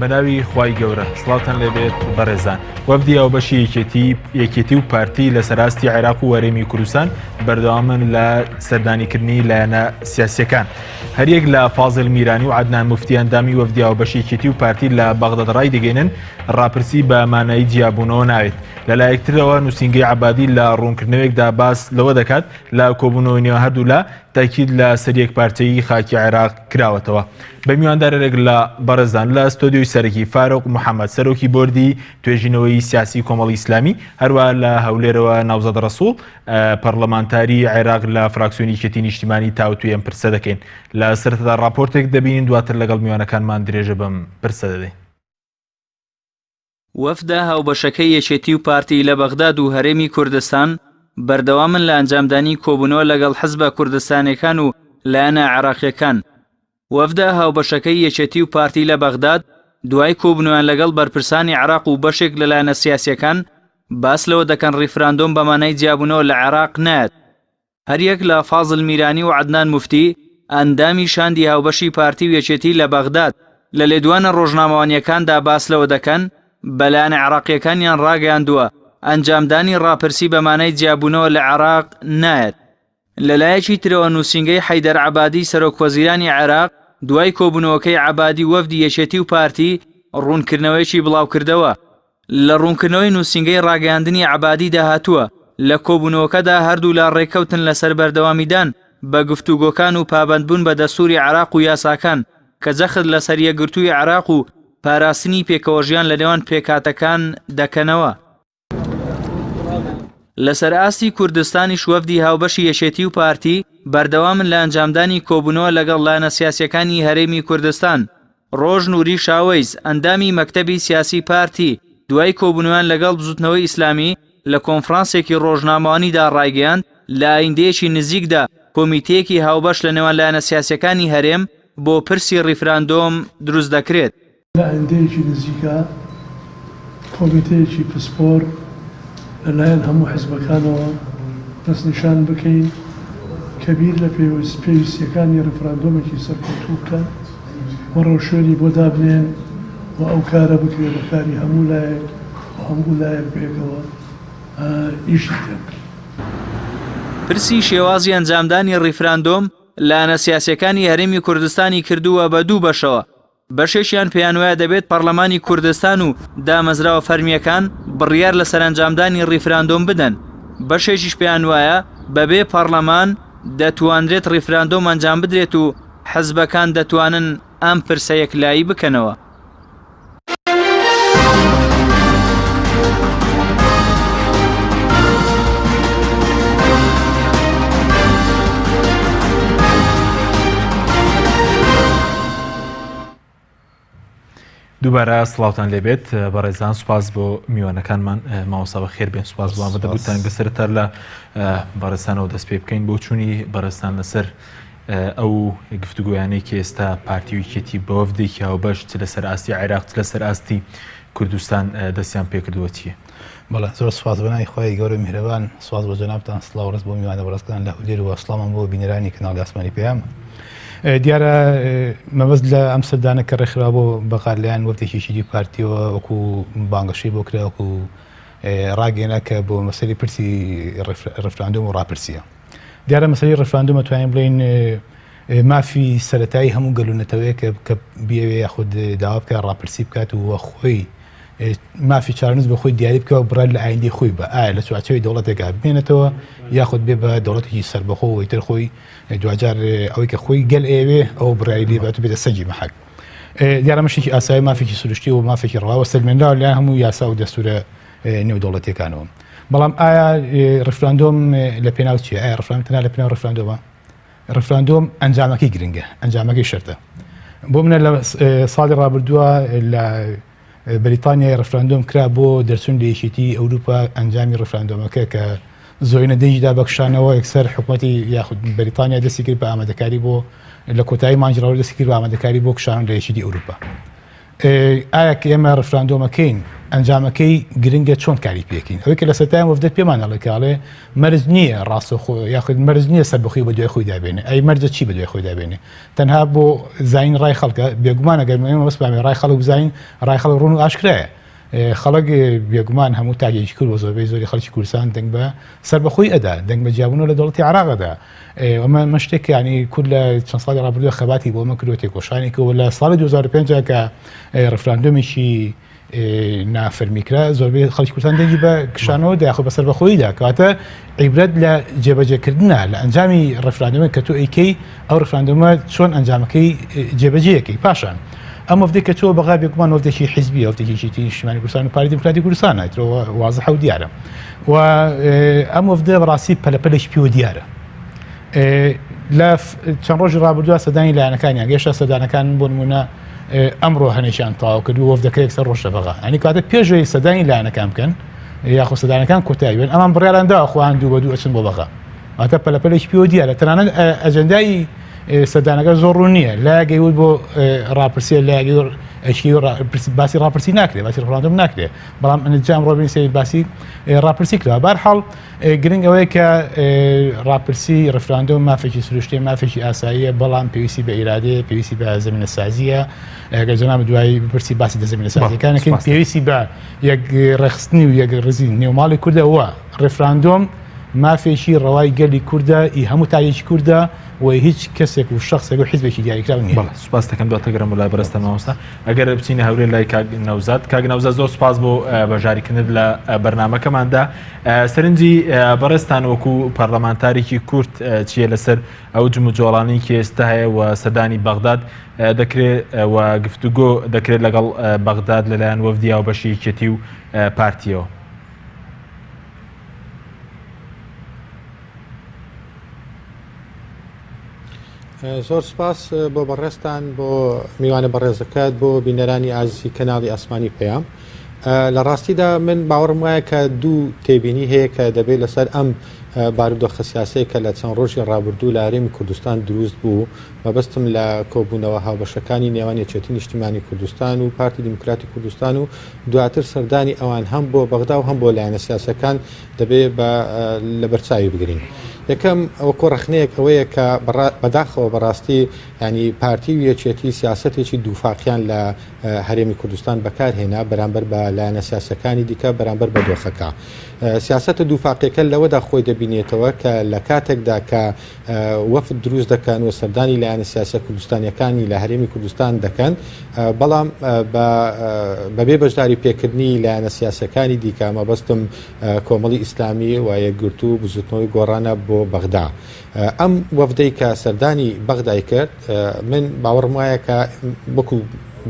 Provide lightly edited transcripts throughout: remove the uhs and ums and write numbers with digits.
بەناوی خوای گەورە سڵاوتان لێبێت بەڕێزان وەفدی هاوبەشی یەکێتی یەکێتی و پارتی لە سەراستی عێراق و هەرێمی کوردستان بەردەوامن لە سەردانیکردنی لایەنە سیاسیەکان هەریەک لە فازل میرانی و عدنان مفتی ئەندامی وەفدی هاوبەشی یەکێتی و پارتی لە بەغداد ڕایدەگەینن ڕاپرسی بە مانای جیابوونەوە ناوێت لەلایەکترەوە نووسینگەی عبادی لە ڕوونکردنەوەیەکدا باس لەوە دەکات لە کۆبوونەوەی نێوان هەردوولا تاکید لە سەر یەکپارچەیی خاکی عێراق کراوەتەوە. بە میواندارێک لە بەڕێزان لە ستۆدیۆی سەرەکی فاروق محەممەد سەرۆکی بۆردی توێژینەوەی سیاسی کۆمەڵی ئیسلامی هەروە لە هەولێرەوە ناوزەد ڕەسوڵ پەرلەمانتاری عێراق لە فراکسیۆنی یەکێتی نیشتیمانی تاوتوێ ئەم پرسە دەکەین لە سەرەتادا ڕاپۆرتێک دەبینین دواتر لەگەڵ میوانەکانمان درێژە بەم پرسە دەدەین. وەفدە هاوبەشەکەی یەکێتی و پارتی لە بەغداد و هەرێمی کوردستان بەردەوامن لە ئەنجامدانی کۆبوونەوە لەگەڵ حزبە کوردستانیەکان و لایەنە عێراقیەکان. وەفدە هاوبەشەکەی یەکێتی و پارتی لە بەغداد دوای کۆبوونەوەیان لەگەڵ بەرپرسانی عێراق و بەشێک لە لایەنە سیاسیەکان باس لەوە دەکەن ڕیفراندۆم بە مانای جیابوونەوە لە عێراق نایەت. هەریەک لە فازل میرانی و عەدنان موفتی، ئەندامی شاندی هاوبەشی پارتی و یەکێتی لە بەغداد، لە لێدوانە ڕۆژنامەوانییەکاندا باس لەوە دەکەن، بە لایەنە عێراقییەکانیان ڕاگەیاندووە، ئەنجامدانی ڕاپرسی بە مانای جیابوونەوە لە عێراق نایەت. لەلایەکی ترەوە نووسینگەی حەیدەر عەبادی سەرۆکوەزیرانی عێراق، دوای کۆبوونەوەکەی عەبادی و وەفدی یەکێتی و پارتی، ڕوونکردنەوەیەکی بڵاوکردەوە. لە ڕوونکردنەوەی نووسینگەی ڕاگەیاندنی عەبادیدا هاتووە، لە کۆبوونەوەکەدا هەردوولا ڕێککەوتن لەسەر بەردەوامیدان بە گفتوگۆکان و پابەندبوون بە دەستووری عێراق و یاساکان کە جەخت لەسەر یەکگرتووی عێراق و پاراستنی پێکەوەژیان لەنێوان پێکهاتەکان دەکەنەوە. لەسەر ئاستی کوردستانیش وەفدی هاوبەشی یەکێتی و پارتی بەردەوامن لە ئەنجامدانی کۆبوونەوە لەگەڵ لایەنە سیاسییەکانی هەرێمی کوردستان ڕۆژ نوری شاوەیس، ئەندامی مەکتەبی سیاسی پارتی، دوای کۆبوونەوەیان لەگەڵ بزوتنەوەی ئیسلامی لە کۆنفرانسێکی ڕۆژنامەوانیدا ڕایگەیاند، لە ئایندەیەکی نزیکدا کۆمیتەیەکی هاوبەش لە نێوان لایەنە سیاسیەکانی هەرێم بۆ پرسی ڕیفراندۆم دروست دەکرێت. لە ئایندەیەکی نزیکا کۆمیتەیەکی پسپۆر لە لایەن هەموو حزبەکانەوە دەستنیشان بکەین کە بیر لە پێویستیەکانی ڕیفراندۆمێکی سەرکەوتوو بکەن و ڕێوشوێنی بۆ دابنێن و ئەو کارە بکرێ بە کاری هەموو لایەک و هەموو لایەک پێکەوە ئیشی تێ بکەن. پرسی شێوازی ئەنجامدانی ڕیفراندۆم لایەنە سیاسیەکانی هەرێمی کوردستانی کردووە بە دوو بەشەوە، بەشێکیان پێیانوایە دەبێت پەڕلەمانی کوردستان و دامەزراوە فەرمییەکان بڕیار لەسەر ئەنجامدانی ڕیفراندۆم بدەن، بەشێکیش پێیانوایە بەبێ پەڕلەمان دەتوانرێت ڕیفراندۆم ئەنجامبدرێت و حزبەکان دەتوانن ئەم پرسە یەکلایی بکەنەوە. دووبارە سڵاوتان لێبێت بەڕێزان سوپاس بۆ میوانەکانمان مامۆستا بە خێر بێن سوپاس بۆ ئامادەبووتان گە سەرەتا لە بەڕێزانەوە دەست پێ بکەین بۆ چوونی بەڕێزان لەسەر ئەو گفتوگۆیانەی کە ئێستا پارتی و یەکێتی بە وەفدێکی هاوبەش چ لەسەر ئاستی عێراق چ لەسەر ئاستی کوردستان دەستیان پێکردووە چییە؟ بەڵێ زۆر سوپاس بە ناوی خوای گەورە میهرەبان سوپاس بۆ جەنابتان سڵاو ڕێز بۆ میوانە بەڕێزەکان لە هەولێر و سڵاومان بۆ بینەرانی کەناڵی ئاسمانی پەیام دیارە مەبەست لە ئەم سەردانە کە ڕێکخرا بۆ بەغا لایەن وەفدێکی یەکێتی پارتیەوە وەکو بانگەشەی بۆ کرا وەکو ڕاگەیەنرا کە بۆ مەسەلەی پرسی ڕیفراندۆم و ڕاپرسیە دیارە مەسەلەی ڕیفراندۆم ئەتوانین بڵێین مافی سەرەتایی هەموو گەل و نەتەوەیەک کە بیەوێ یاخود داوا بکات ڕاپرسی بکات و خۆی مافی چارەنووس بە خۆی دیاری بکە و بڕیار لە ئایندەی خۆی بە ئایا لە چوارچێوەی دەوڵەتێکا بمێنێتەوە یاخود بێ بە دەوڵەتێکی سەربەخۆ و ئیتر خۆی دواجار ئەوەی کە خۆی گەل ئەیەوێ ئەو بڕیاری لێ بات و بێتە سەنگی مەحەک دیارە مشتێکی ئاسایی مافێکی سروشتی و مافێکی ڕەوا و سەلمێنراوە لەلایەن هەموو یاسا و دەستورە نێودەوڵەتیەکانەوە بەڵام ئایا ڕفراندۆم لە پێناو چیە ئایا ڕفراندۆم تەنها لە پێناو ڕفراندۆمە ڕفراندۆم ئەنجامەکەی گرنگە ئەنجامەکەی شەرتە بۆ منە لە ساڵی ڕابردووە لە بەریتانیای ڕفراندۆم کرا بۆ دەرچوون لە یەکێتی ئەوروپا ئەنجامی ڕفراندۆمەکە کە زۆینە دەنگیدا بەکشانەوە یەکسەر حکوومەتی یاخود بەریتانیا دەستی کرد بە ئامادەکاری بۆ لە کۆتایی مانگی ڕابردوو دەستی کرد بە ئامادەکاری بۆ کشانەوە لە یەکێتی ئەوروپا ئایا کە ئێمە ڕفراندۆمەکەین ئەنجامەکەی گرنگە چۆن کاری پێکەین. ئەوەی کە لە سەرەتای وەفدە پێمان ئەڵێ کە ئەڵێ مەرج نییە ڕاستەوخۆ یاخود مەرج نییە سەربەخۆی بە دوای خۆیدا بێنێ. ئەی مەرجە چی بە دوای خۆیدا بێنێ؟ تەنها بۆ زانین ڕای خەڵکە؟ بێگومان ئەگەر ئێمە بەسمان بێ ڕای خەڵک بزانین، ڕای خەڵک ڕوون و ئاشکرایە. خەڵک بێگومان هەموو تاکێکی کورد و زۆربەی زۆری خەڵکی کوردستان دەنگ بە سەربەخۆی ئەدا، دەنگ بە جیابوونەوە لە دەوڵەتی عێراق ئەدا. ئەمە ئەمە شتێک ینی کورد لە چەند ساڵی ڕابردووە خەباتی بۆ ئەمە کردووە، تێکۆشانی کردووە. لە ساڵی 2005 کە ڕفراندۆمێکی نافەرمی کرا، زۆربەی خەڵکی کوردستان دەنگی بە کشانەوە دا، یاخود بە سەربەخۆیی دا. کەواتە عیبرەت لە جێبەجێکردنە، لە ئەنجامی ڕفراندۆمە کە تۆ ئەیکەی، ئەو ڕفراندۆمە چۆن ئەنجامەکەی جێبەجێەکەی. پاشان ئەم وەفدەی کە چووە بەغا بێگومان وەفدێکی حیزبیە، وەفدێکی یەکێتی نیشتیمانی کوردستان و پارتی دیموکراتی کوردستانە، ئیترەوە وازحە و دیارە. و ئەم وەفدە بەڕاستی پەلەپەلێکی پێوە دیارە. لە چەند ڕۆژی ڕابردووە سەدانی لایەنەکانیان گەشتا سەدانەکان بۆ نمونە ئەمڕۆ هەنێکیان تەواو کرد و وەفدەکە یەکسەر ڕۆشتە بەغا. یعنی کاتە پێشەوەی سەدانی لایەنەکان بکەن یاخود سەدانەکان کۆتایی بن، ئەمان بڕیاریان داوە خۆیان دوو بە دوو ئەچن بۆ بەغا. واتە پەلەپەلێکی پێوە دیارە. تەنانەت ئەجەندای سەدانەکە زۆر ڕوون نییە. لایەک ئەیوت بۆ ڕاپرسیە، لایەک باسی ڕاپرسی ناکرێ، باسی ڕفراندۆم ناکرێ، بەڵام ئەنجام ڕۆ بین سەیر باسی ڕاپرسی کرا. بەهەرحاڵ گرنگ ئەوەیە کە ڕاپرسی ڕفراندۆم مافێکی سروشتیە، مافێکی ئاساییە، بەڵام پێویستی بە ئیرادەیە، پێویستی بە زمینەسازیە. ئەگەر جەناب دوایی بپرسی باسی لە زمینەسازیەکانەکەین، پێویستی بە یەک ڕێکخستنی و یەک ڕزی نێوماڵی کوردە. وە ڕفراندۆم مافێکی ڕەوای گەلی کوردە، ئی هەموو تاکێکی کوردە و هیچ کەسێک و شخصێک و حیزبێکی دیاریکراو نییە. بەڵێ سوپاس دەکەم. دواتر گەڕێم بۆ لای بەڕێزتان مامۆستا. ئەگەر بچینە هەولێر لای کاک نەوزاد. کاک نەوزاد زۆر سوپاس بۆ بەشداریکردنت لە بەرنامەکەماندا. سەرنجی بەڕێزتان وەکو پەرلەمانتارێکی کورد چییە لەسەر ئەو جموجۆڵانەی کە ئێستا هەیە و سەردانی بەغداد دەکرێت و گفتوگۆ دەکرێت لەگەڵ بەغداد لەلایەن وەفدی هاوبەشی یەکێتی و پارتیەوە؟ زۆر سپاس بۆ بەڕێزتان، بۆ میوانە بەڕێزەکەت، بۆ بینەرانی ئازیزی کەناڵی ئاسمانی پەیام. لە ڕاستیدا من باوەڕم وایە کە دوو تێبینی هەیە کە دەبێت لەسەر ئەم بارودۆخە سیاسەیە کە لە چەند ڕۆژی ڕابردوو لە هەرێمی کوردستان دروست بوو، مەبەستم لە کۆبوونەوە هاوبەشەکانی نێوان یەکێتی نیشتیمانی کوردستان و پارتی دیموکراتی کوردستان و دواتر سەردانی ئەوان هەم بۆ بەغدا و هەم بۆ لایەنە سیاسەکان دەبێ بە لەبەرچاوی بگرین. یەکەم وەکۆ ڕەخنەیەک ئەوەیە کە بەداخەوە بەڕاستی ینی پارتی و یەکێتی سیاسەتێکی دووفاقیان لە هەرێمی کوردستان بەکارهێنا بەرامبەر بە لایەنە سیاسەکانی دیکە بەرامبەر بە دۆخەکە. سیاسەتە دووفاقیەکە لەوەدا خۆی دەبینێتەوە کە لە کاتێکدا کە وەفد دروست دەکەن و سەردانی لایەنە سیاسیە کوردستانیەکانی لە هەرێمی کوردستان دەکەن، بەڵام بەبێ بەشداری پێکردنی لایەنە سیاسیەکانی دیکە، مەبەستم کۆمەڵی ئیسلامی و یەکگرتوو و بزوتنەوەی گۆڕانە بۆ بەغدا. ئەم وەفدەی کە سەردانی بەغدای کرد، من باوەڕم وایە کە وەکو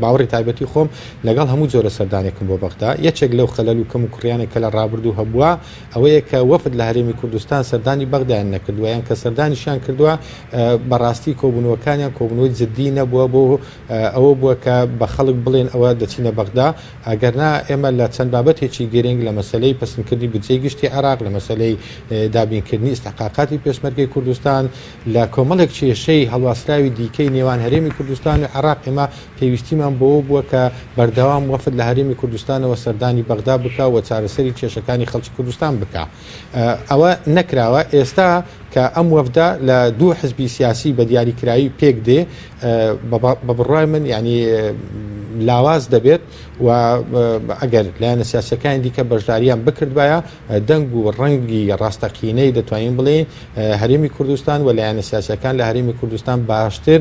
باوەڕی تایبەتی خۆم لەگەڵ هەموو جۆرە سەردانێکم بۆ بەغدا، یەکێک لەو خەلەل و کەموکوڕیانە کە لە ڕابردوو هەبووە ئەوەیە کە وەفد لە هەرێمی کوردستان سەردانی بەغدایان نەکردووە یان کە سەردانیشیان کردووە بەڕاستی کۆبوونەوەکانیان کۆبوونەوەی جددی نەبووە، بۆ ئەوە بووە کە بە خەڵک بڵێن ئەوە دەچینە بەغدا، ئەگەرنا ئێمە لە چەند بابەتێکی گرنگ لە مەسەلەی پەسندکردنی بودجەی گشتی عێراق، لە مەسەلەی دابینکردنی ئیستحقاقاتی پێشمەرگەی کوردستان، لە کۆمەڵێک کێشەی هەڵواسراوی دیکەی نێوان هەرێمی کوردستان و عێراق ئێمە پێویستیمان بەوە بووە کە بەردەوام وەفد لە هەرێمی کوردستانەوە سەردانی بەغدا بکا و چارەسەری کێشەکانی خەڵکی کوردستان بکا. ئەوە نەکراوە. ئێستا کە ئەم وەفدە لە دوو حزبی سیاسی بە دیاریکراوی پێک دێ، بە بڕوای من یانی لاواز دەبێت و ئەگەر لایەنە سیاسیەکانی دیکە بەشداریان بکردبایە دەنگ و ڕەنگی ڕاستەقینەی دەتوانین بڵێین هەرێمی کوردستان و لایەنە سیاسیەکان لە هەرێمی کوردستان باشتر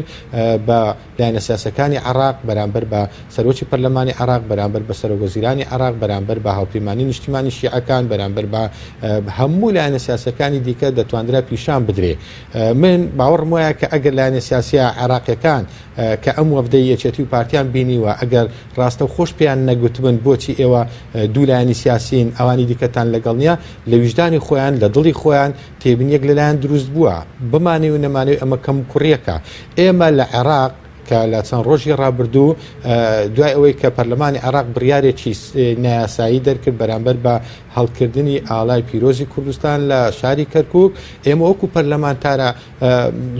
بە لایەنە سیاسیەکانی عێراق بەرامبەر بە سەرۆکی پەرلەمانی عێراق، بەرامبەر بە سەرۆکوەزیرانی عێراق، بەرامبەر بە هاوپەیمانی نیشتیمانی شیعەکان، بەرامبەر بە هەموو لایەنە سیاسیەکانی دیکە دەتواندرا پیشان بدرێ. من باوەڕم وایە کە ئەگەر لایەنە سیاسیە عێراقیەکان کە ئەم وەفدەی یەکێتی و پارتیان بینیوە ئەگەر ڕاستەوخۆش پێیان نەگوتبن بۆچی ئێوە دوو لایەنی سیاسین ئەوانی دیکەتان لەگەڵ نییە، لە ویژدانی خۆیان لە دڵی خۆیان تێبینیەک لەلایان دروست بووە، بمانەوێ و نەمانەوێ ئەمە کەموکوڕیەکە. ئێمە لە عێراق کە لە چەند ڕۆژی ڕابردوو دوای ئەوەی کە پەرلەمانی عێراق بڕیارێکی نایاسایی دەرکرد بەرامبەر بە هەڵکردنی ئاڵای پیرۆزی کوردستان لە شاری کەرکوک، ئێمە وەکو پەرلەمانتارە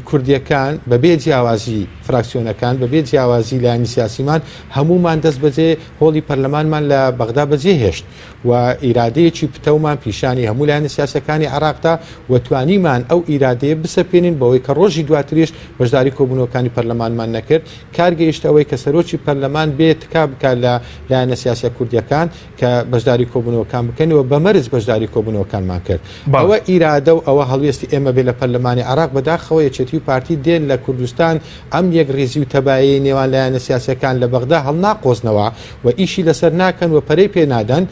کوردیەکان بەبێ جیاوازی فراکسیۆنەکان، بەبێ جیاوازی لایەنی سیاسیمان هەموومان دەست بەجێ هۆڵی پەرلەمانمان لە بەغدا بەجێهێشت و ئیرادەیەکی پتەومان پیشانی هەموو لایەنە سیاسیەکانی عێراقدا و توانیمان ئەو ئیرادەیە بسەپێنین بەوەی کە ڕۆژی دواتریش بەشداری کۆبوونەوەکانی پەرلەمانمان نەکرد، کار گەیشتە ئەوەی کە سەرۆکی پەرلەمان بێ تکا بکات لە لایەنە سیاسیە کوردیەکان کە بەشداری کۆبوونەوەکان بکەن و بە مەرج بەشداری کۆبوونەوەکانمان کرد. ئەوە ئیرادە و ئەوە هەڵوێستی ئێمە بێ لە پەرلەمانی عێراق، بەداخەوە یەکێتی و پارتی دێن لە کوردستان ئەم یەکڕیزی و تەبایەی نێوان لایەنە سیاسیەکان لە بەغدا هەڵناقۆزنەوە و ئیشی لەسەر ناکەن و پەرەی پێ نادەن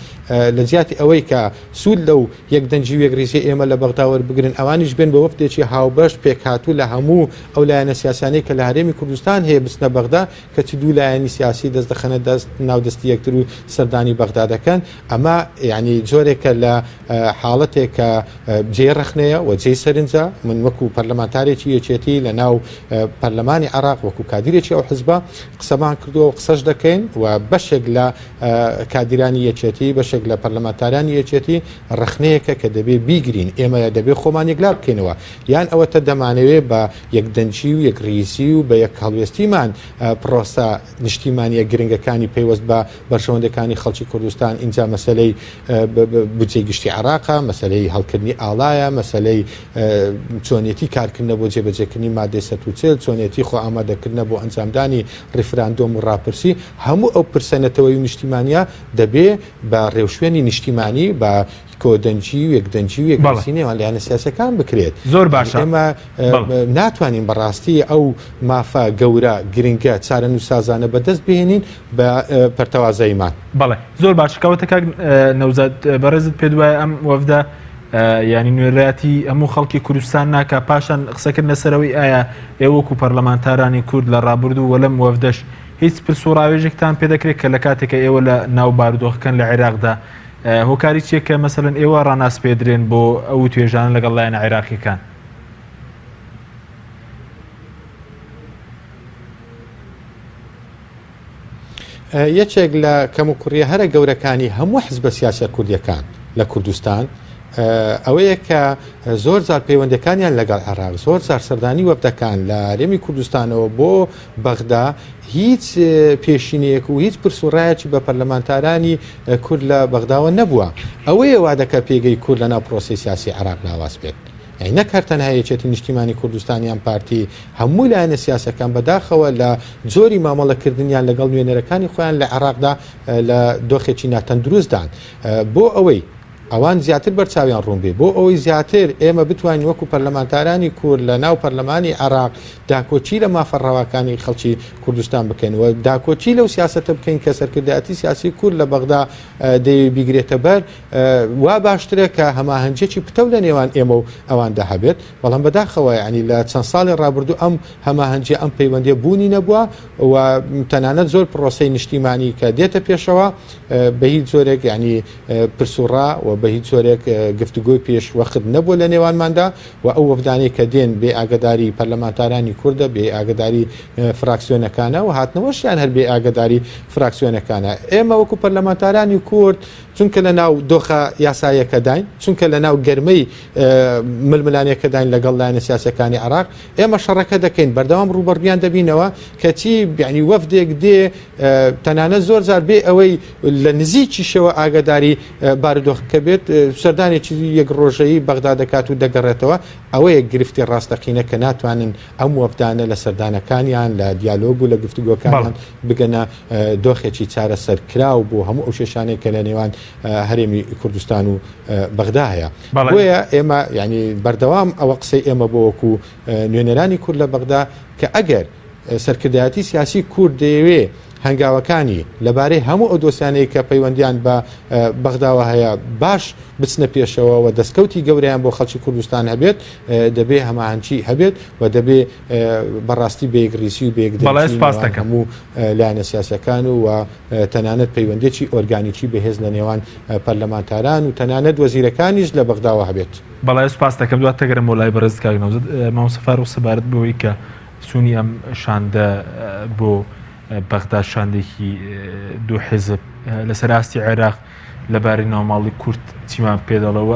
لە جیاتی ئەوەی کە سوود لەو یەکدەنگی و یەکڕیزیەی ئێمە لە بەغدا وەربگرن، ئەوانیش بێن بە وەفدێکی هاوبەش پێکهاتوو لە هەموو ئەو لایەنە سیاسیانەی کە لە هەرێمی کوردستان هەیە بچنە بەغدا، کەچی دوو لایەنی سیاسی دەست دەخەنە دەست ناو دەستی یەکتر و سەردانی بەغدا دەکەن، ئەمە یانی جۆرێکە لە حاڵەتێک کە جێی ڕەخنەیە و جێی سەرنجە، من وەکو پەرلەمانتارێکی یەکێتی لە ناو پەرلەمانی عێراق وەکو کادیرێکی ئەو حزبە قسەمان کردووە و قسەش دەکەین و بەشێک لە کادیرانی یەکێتی، بەشێک لە پەرلەمانتارانی یەکێتی ڕەخنەیەکە کە دەبێ بیگرین، ئێمە دەبێ خۆمان یەکلا بکەینەوە، یان ئەوەتە دەمانەوێ بە یەکدەنگی و یەکڕیزی و بە یەکهەڵوێستیمان پرۆسە نیشتیمانییە گرنگەکانی پەیوەست بە بەرژەوەندەکانی خەڵکی کوردستان، ئینجا مەسەلەی بودجەی گشتی عێراقە، مەسەلەی هەڵکردنی ئاڵایە، مەسەلەی چۆنیەتی کارکردنە بۆ جێبەجێکردنی مادەی 140، چۆنیەتی خۆئامادەکردنە بۆ ئەنجامدانی ڕیفراندۆم و ڕاپرسی، هەموو ئەو پرسە نەتەوەیی و نیشتیمانییە دەبێ بە ڕێوشوێنی نیشتیمانی، بە کۆدەنگی و یەکدەنگی و یەکڕیزی نێوان لایەنە سیاسییەکان بکرێت. زۆر باشە. ئێمە ناتوانین بەڕاستی ئەو مافە گەورە، گرنگە، چارەنووسسازانە بەدەست بهێنین بە پەرتەوازەییمان. بەڵێ زۆر باشە. کەواتە کاک نەوزاد بەڕێزت پێت وایە ئەم وەفدە یانی نوێنەرایەتی هەموو خەڵکی کوردستان ناکا؟ پاشان قسەکردن لەسەر ئەوەی ئایا ئێوە وەکو پەرلەمانتارانی کورد لە ڕابردوو و لەم وەفدەش هیچ پرس و ڕاوێژێکتان پێ دەکرێت کە لە کاتێکە ئێوە لە ناو بارودۆخەکەن لە عێراقدا هۆکاری چیە کە مەسەلەن ئێوە ڕاناسپێدرێن بۆ ئەو وتوێژانە لەگەڵ لایەنە عێراقیەکان؟ یەکێک لە کەموکوڕیە هەرە گەورەکانی هەموو حزبە سیاسیە کوردیەکان لە کوردستان ئەوەیە کە زۆر جار پەیوەندەکانیان لەگەڵ عێراق زۆر جار سەردانی وەفدەکان لە هەرێمی کوردستانەوە بۆ بەغدا هیچ پێشینەیەک و هیچ پرس و ڕایەکی بە پەرلەمانتارانی کورد لە بەغداوە نەبووە ئەوەیە وا دەکات پێگەی کورد لەناو پرۆسەی سیاسی عێراق لاواز بێت. یانی نەک هەر تەنها یەکێتی نیشتیمانی کوردستان یان پارتی، هەموو لایەنە سیاسەکان بەداخەوە لە جۆری مامەڵەکردنیان لەگەڵ نوێنەرەکانی خۆیان لە عێراقدا لە دۆخێکی ناتەندروستدان. بۆ ئەوەی ئەوان زیاتر بەرچاویان ڕوون بێ، بۆ ئەوەی زیاتر ئێمە بتوانین وەکو پەرلەمانتارانی کورد لە ناو پەرلەمانی عێراق داکۆکی لە مافە ڕەواکانی خەڵکی کوردستان بکەین و داکۆکی لەو سیاسەتە بکەین کە سەرکردایەتی سیاسی کورد لە بەغدا دەیەوێ بیگرێتە بەر، وا باشترە کە هەماهەنگیەکی پتەو لە نێوان ئێمە و ئەواندا هەبێت، بەڵام بەداخەوە یانی لە چەند ساڵی ڕابردوو ئەم هەماهەنگیە ئەم پەیوەندیە بوونی نەبووە و تەنانەت زۆر پڕۆسەی نیشتیمانی کە دێتە پێشەوە بە هیچ جۆرێک یانی پرس و ڕا و بە هیچ جۆرێک گفتوگۆی پێش وەخت نەبووە لە نێوانماندا و ئەو وەفدانەی کە دێن بێ ئاگەداری پەرلەمانتارانی کوردە، بێ ئاگەداری فراکسیۆنەکانە و هاتنەوەشیان هەر بێ ئاگەداری فراکسیۆنەکانە. ئێمە وەکو پەرلەمانتارانی کورد چونکە لە ناو دۆخە یاساییەکەداین، چونکە لە ناو گەرمەی ململانێکەداین لەگەڵ لایەنە سیاسیەکانی عێراق، ئێمە شەڕەکە دەکەین، بەردەوام ڕووبەڕوویان دەبینەوە، کەچی یانی وەفدێک دێ تەنانەت زۆر جار بێ ئەوەی لە نزیکیشەوە ئاگاداری بارودۆخەکە بێت، سەردانێکی یەک ڕۆژەیی بەغدا دەکات و دەگەڕێتەوە، ئەوەیە گرفتی ڕاستەقینە کە ناتوانن ئەم وەفدانە لە سەردانەکانیان، لە دیالۆگ و لە گفتوگۆکانیان بگەنە دۆخێکی چارەسەرکراو بۆ هەموو ئەو کێشانەی کە لە نێوان هەرێمی کوردستان و بەغدا هەیە. بۆیە ئێمە یانی بەردەوام ئەوە قسەی ئێمە بۆ وەکو نوێنەرانی کورد لە بەغدا کە ئەگەر سەرکردایەتی سیاسی کورد دەیەوێ هەنگاوەکانی لەبارەی هەموو ئەو دۆسیانەی کە پەیوەندیان بە بەغداوە هەیە باش بچنە پێشەوە و دەستکەوتی گەورەیان بۆ خەڵکی کوردستان هەبێت، دەبێ هەماهەنگی هەبێت و دەبێ بەڕاستی بە یەکڕیزی و بە یەکدەنگی نێوان هەموو لایەنە سیاسیەکان و تەنانەت پەیوەندیی ئۆرگانیکی بەهێز لە نێوان پەرلەمانتاران و تەنانەت وەزیرەکانیش لە بەغداوە هەبێت. بەڵێ سوپاست دەکەم. دواتر دەگەرێمەوە لای بەڕێزت کاک نەوزەد. مامۆستا فاروق سەبارەت بەوەی کە. چوونی ئەم شاندە بۆ بەغدا شاندێکی دوو حیزب لەسەر ئاستی عێراق لەبارەی ناوماڵی کورد چیمان پێ دەڵێ و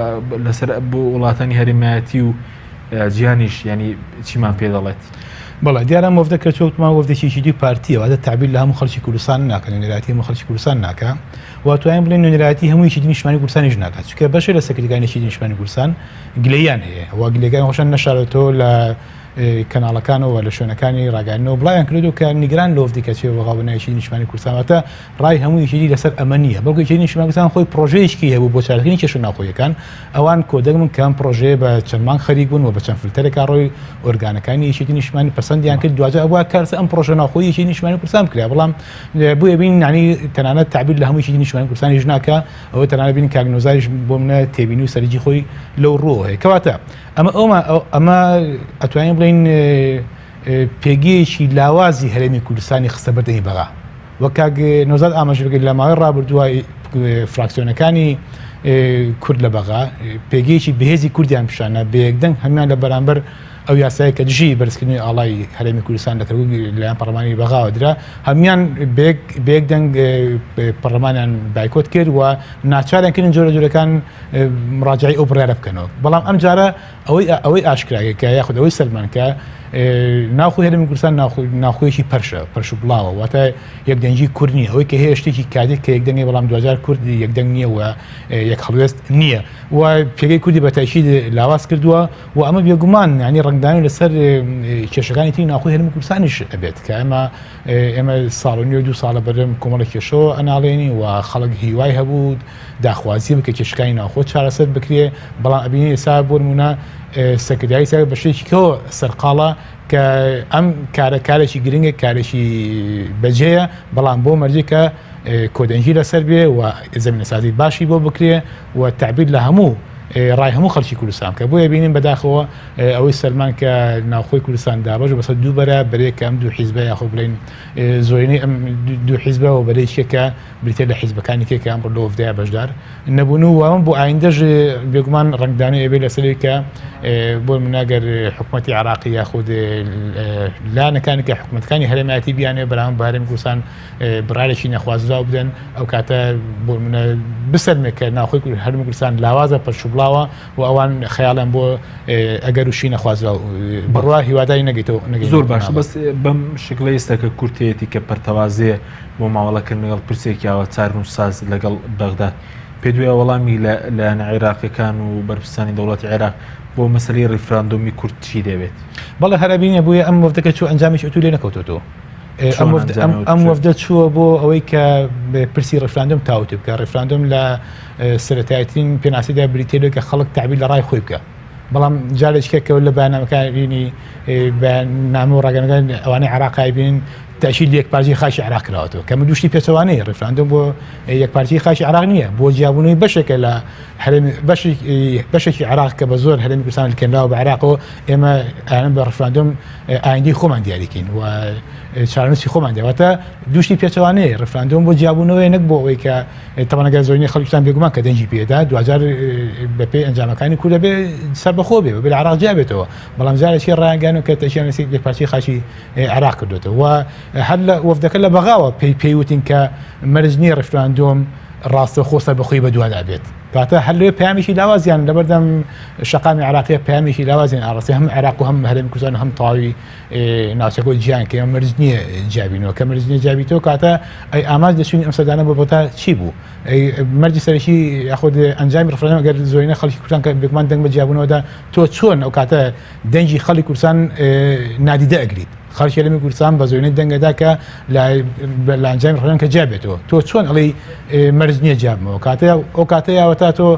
لەسەر بۆ وڵاتانی هەرێمایەتی و جیهانیش ینی چیمان پێ دەڵێت؟ بەڵێ دیارە ئەم وەفدە کە چۆتمان وەفدێکی یەکێتی و پارتیە واتە تعبیر لە هەموو خەڵکی کوردستان ناکە نوێنەرایەتی هەموو خەڵکی کوردستان ناکە و توانین بڵێن نوێنەرایەتی هەموو یەکێتی نیشتمانی کوردستانیش ناکات چونکە بەشێ لە سەکرتەکانی یەکێتی نیشتمانی کوردستان گلەییان هەیە و گلەکان خۆشیان نەشارێتەوە لە کەناڵەکانەوە لە شوێنەکانی ڕاگەیاندنەوە بڵاویان کردو کە نیگەران لە وەفدی کە چێ بەغا بە ناوی یەکێتی نیشتمانی کوردستان واتە ڕای هەموو یەکێتی لەسەر ئەمە نییە بەڵکو یەکێتی نیشتمانی کوردستان خۆی پرۆژەیەکی هەبوو بۆ چارەکردنی کێشە ناوخۆیەکان ئەوان کۆدەنگ بوون کە ئەم پرۆژەیە بە چەند مانگ خەریک بوون و بە چەند فلتەرێکا ڕۆی ئۆرگانەکانی یەکێتی نیشتمانی پەسەندیان کرد دواجار ئەبووە کار لەسەر ئەم پرۆژە ناوخۆی یەکێتی نیشتمانی کوردستان بکرا بەڵام بۆیە بین یعنی تەنانەت تعبیر لە هەموو یەکێتی نیشتمانی کوردستانیش ناکا ئەوە تەنانەت بین کاک نۆزاریش بۆ منە تێبینی و سەرنجی خۆی لەو ڕووەوە هەیە کەواتە ئەمە ئەوما ئەمە ئەتوانین بڵێین پێگەیەکی لاوازی هەرێمی کوردستانی خستە بەردەمی بەغا وەک کاک نۆزاد ئاماژە بکرد لە ماوەی ڕابردووە فراکسیۆنەکانی کورد لە بەغا پێگەیەکی بەهێزی کوردیان پیشانە بە یەکدەنگ هەمان لە بەرامبەر ئەو یاسایە کە دژی بەرزکردنی ئاڵای هەرێمی کوردستان لە کەرکوک لەلایەن پەرلەمانی بەغاوە درا هەمان بە یەک دەنگ پەرلەمانیان بایکۆت کرد و ناچاریان کردن جۆرە جۆرەکان مراجعی ئەو بڕیارە بکەنەوە بەڵام ئەم جارە ئەوەی ئەوەی ئاشکرایە کە یاخود ئەوەی سەلمان کە ناوخۆی هەرێمی کوردستان ناوخۆیەکی پەرشە پەرش و بڵاوە واتە یەکدەنگی کورد نییە ئەوەی کە هەیە شتێکی کاتێک کە یەکدەنگی بەڵام دواجار کورد یەکدەنگ نییە و یەک هەڵوێست نییە و پێگەی کوردی بە تاکید لاواز کردووە و ئەمە بێگومان ینی ڕەنگدانەوە لەسەر کێشەکانی تری ناوخۆی هەرێمی کوردستانیش ئەبێت کە ئەمە ئێمە ساڵ و نیو دوو ساڵە بەرەم کۆمەڵە کێشەوە ئەناڵێنی و خەڵک هیوای هەبوو داخوازی بکە کێشەکانی ناوخۆ چارەسەر بکرێ بەڵام ئەبینی ئێستا بۆ نمونە سەکرداری سەر بە شتێکی کەوە سەرقاڵە کە ئەم کارە کارێکی گرنگە کارێکی بەجێیە بەڵام بۆ مەرجی کە کۆدەنگی لەسەر بێ و زمینەسازی باشی بۆ بکرێ و تعبیر لە هەموو ڕای هەموو خەڵکی کوردستان کە بۆیە بینین بەداخەوە ئەوەی سەلمان کە ناوخۆی کوردستان دابەش بەسەر دوو بەرە بەرێک کە ئەم دوو حیزبە یاخۆ بڵێن زۆرینەی ئەم دوو حیزبە و بەرەیەکە بریتیە لە حیزبەکانی تر کە ئەمڕۆ لە وەفدەیا بەشدار نەبوون و ئەمە بۆ ئایندەش بێگومان ڕەنگدانەوەی ئەبێت لەسەر کە بۆ نمونە گەر حکوومەتی عراقی یاخود لایەنەکانی کە حکوومەتەکانی هەرێمایەتی بیانێ بەرامبەر بە هەرێمی کوردستان بڕارێکی نەخوازراو بدەن ئەو کاتە بۆ نمونە بسەلمێ کە ناوخۆی هەرێمی کوردستان لاوازە پەرشوبڵاوە و ئەوان خەیاڵیان بۆ ئەگەر و شی نەخوازراو بڕوا هیواداری نەگەیتەوە زۆر باشە بەس بەم شکڵە ئێستا کە کورتەیەتی کە پەرتەوازەیە بۆ مامەڵەکردن لەگەڵ پرسێکی ئاوا چارنووسساز لەگەڵ بەغداد پێت وایە وەڵامی لە لایەنە عێراقیەکان و بەرپرسانی دەوڵەتی عێراق بۆ مەسەلەی ڕیفراندۆمی کورد چی دەبێت؟ بەڵێ هەر ئەبینێ بۆیە ئەم وەفدەکە چوو ئەنجامێکی ئەوتۆی لێ نەکەوتۆتەوە. ئەم وەفدە چووە بۆ ئەوەی کە پرسی ڕیفراندۆم تاوتوێ بکە ڕیفراندۆم لە سەرەتایترین پێناسەیدا بریتیە لەوەی کە خەڵک تەعبیر لە ڕای خۆی بکە بەڵام جارێکیکە کە لە بەیاننامەکانی بەیاننامە و ڕاگەیاندنەکان ئەوانەی عێراق بین تەئکید لە یەکپارچەی خاکی عێراق کراوەتەوە کە دوو شتی پێچەوانەیە ڕیفراندۆم بۆ یەکپارچەی خاکی عێراق نییە بۆ جیابوونەوەی بەشێکە لە هەرێم بەشێکی عێراق کە بە زۆر هەرێمی کوردستان لکێنراوە بە عێراقەوە ئێمە ئایان بە ڕیفراندۆم ئایندەی خۆمان دیاریکەین و چارەنووسی خۆمان دیواتە دووشتی پێچەوانەیە ڕیفراندۆم بۆ جیابوونەوەی نەک بۆ ئەوەی کە تەبعەن ئەگەر زۆرینەی خەڵکی کوردستان بێگومان کە دەنگی پێدا دواجار بەپێی ئەنجامەکانی کورد دەبێ سەربەخۆ بێ بە عێراق جیا بێتەوە بەڵام جارێکی ڕایانگەیاند کە تەشیان لەسەر یەکپارچەی خاکی عێراق کردوێتەوە و هەر لە وەفدەکە لە بەغاوە پێی پێی وتین کە مەرج نییە ڕیفراندۆم ڕاستەوخۆ سەربەخۆی بەدوادا بێت کاتە هەر لەوێ پەیامێکی لاوازیان لەبەردەم شەقامی عێراقیە پەیامێکی لاوازیان ئاڕاستەی هەم عێراق و هەم هەرێمی کوردستان و هەم تەواوی ناوچەکە و جیان کە مەرج نییە جیابینەوە کە مەرج نییە جیابیتەوە کاتە ئەی ئامانج لە چوونی ئەم سەردانە بۆ بەغدا چی بوو ئەی مەرجی سەرەکی یاخود ئەنجامی ڕفراندۆم ئەگەر زۆرینە خەڵکی کوردستان کە بێگومان دەنگ بە جیابوونەوەدا تۆ چۆن ئەو کاتە دەنگی خەڵکی کوردستان نادیدە ئەگریت خەڵکی هەرێمی کوردستان بە زۆرینەی دەنگەدا کە لە ئەنجامی ڕفراندۆم کە جیا بێتەوە تۆ چۆن ئەڵێی مەرج نییە جیابمەوە کاتێ ئەو کاتە یاوەتا تۆ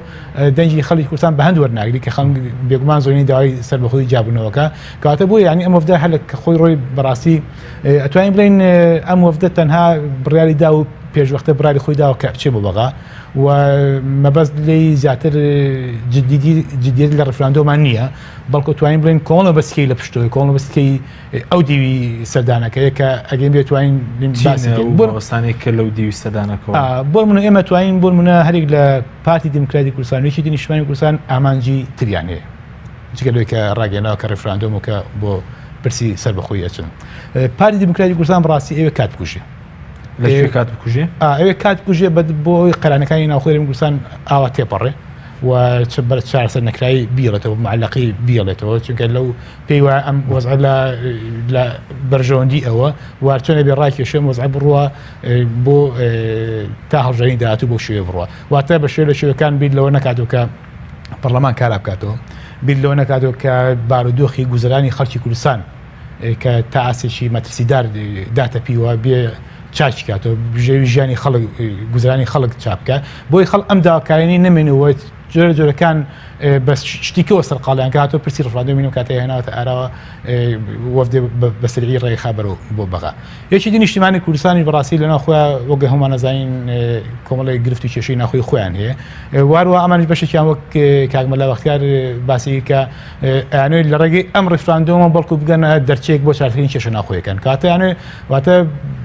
دەنگی خەڵکی کوردستان بە هەند وەرناگری کە خەڵک بێگومان زۆرینەی داوای سەربەخۆی جیابوونەوەکە کەواتە بۆیە یانی ئەم وەفدە هەر کە خۆی ڕۆی بەڕاستی ئەتوانین بڵێین ئەم وەفدە تەنها بڕیاری دا و پێشوەختە بڕیاری خۆی داوە کە بچێ بۆ بەغا و مەبەست لێی زیاتر جدیت لە ڕفراندۆمان نییە بەڵکو توانین بڵێن کۆمەڵە بەسکەی لە پشتەوەی کۆمەڵە بەسکەی ئەو دیوی سەردانەکەیە کە ئەگەین بێتوانین بۆ وەستانێک کە لەو دیوی سەردانەکە بۆ من ئێمە توانین بۆ منە هەرێک لە پارتی دیموکراتی کوردستان یەکێتی نیشتمانی کوردستان ئامانجی تریان هەیە جگە لەوەی کە ڕاگەیەنراوە کە ڕیفراندۆم و کە بۆ. پرسی سەربەخۆی ئەچن. پارتی دیموکراتی کوردستان بەڕاستی ئەوێ کات بکوژێ. لە کوێ کات بکوژێ؟ ئەوێ کات بکوژێ بە بۆ ئەوەی قەیرانەکانی ناوخۆی هەرێمی کوردستان ئاوا تێپەڕێ و چ بەر چارەسەر نەکراوی بیڵێتەوە معلقی بیڵێتەوە چونکە لەو پێی وایە ئەم وەزعە لە لە بەرژەوەندی ئەوە وار چۆنە بێ ڕاکێشێ وەزعە بڕوە بۆ تا هەڵبژاردنی داهاتوو بۆ شوێ بڕوە واتە بە شوێ لە شوێەکان بیر لەوە نەکاتەوە کە پەرلەمان کارا بکاتەوە بیر لەوە نەکاتەوە کە بارودۆخی گوزەرانی خەڵکی کوردستان کە تا ئاستێکی مەترسیدار داتەپیوە بێ چاکی کاتەوە بژێوی ژیانی خەڵک گوزرانی خەڵک چاپکە بۆی خەڵ ئەم داواکارینی نەمێنەوە جۆرە جۆرەکان بە شتیکەوە سەرقاڵیان کە هاتۆ پرسی ڕفراندۆمی لەم کاتەی هێناوەتە ئاراوە وەفدێ بە سەرعی ڕێخا بەرەو بۆ بەغا. یەکی دی نیشتیمانی کوردستانیش بەڕاستی لەناو خۆیان وەک هەموومان ئەزانین کۆمەڵێک گرفت و کێشەی ناخۆی خۆیان هەیە واروە ئەمانیش بەشێکیان وەک کاک مەلا بەختیار باسی کە ئەیانەوێت لە ڕێگەی ئەم ڕیفراندۆمە بەڵکو بگەنە دەرچەیەک بۆ چارەسەری کێشە ناخۆیەکان کاتە یانێ واتە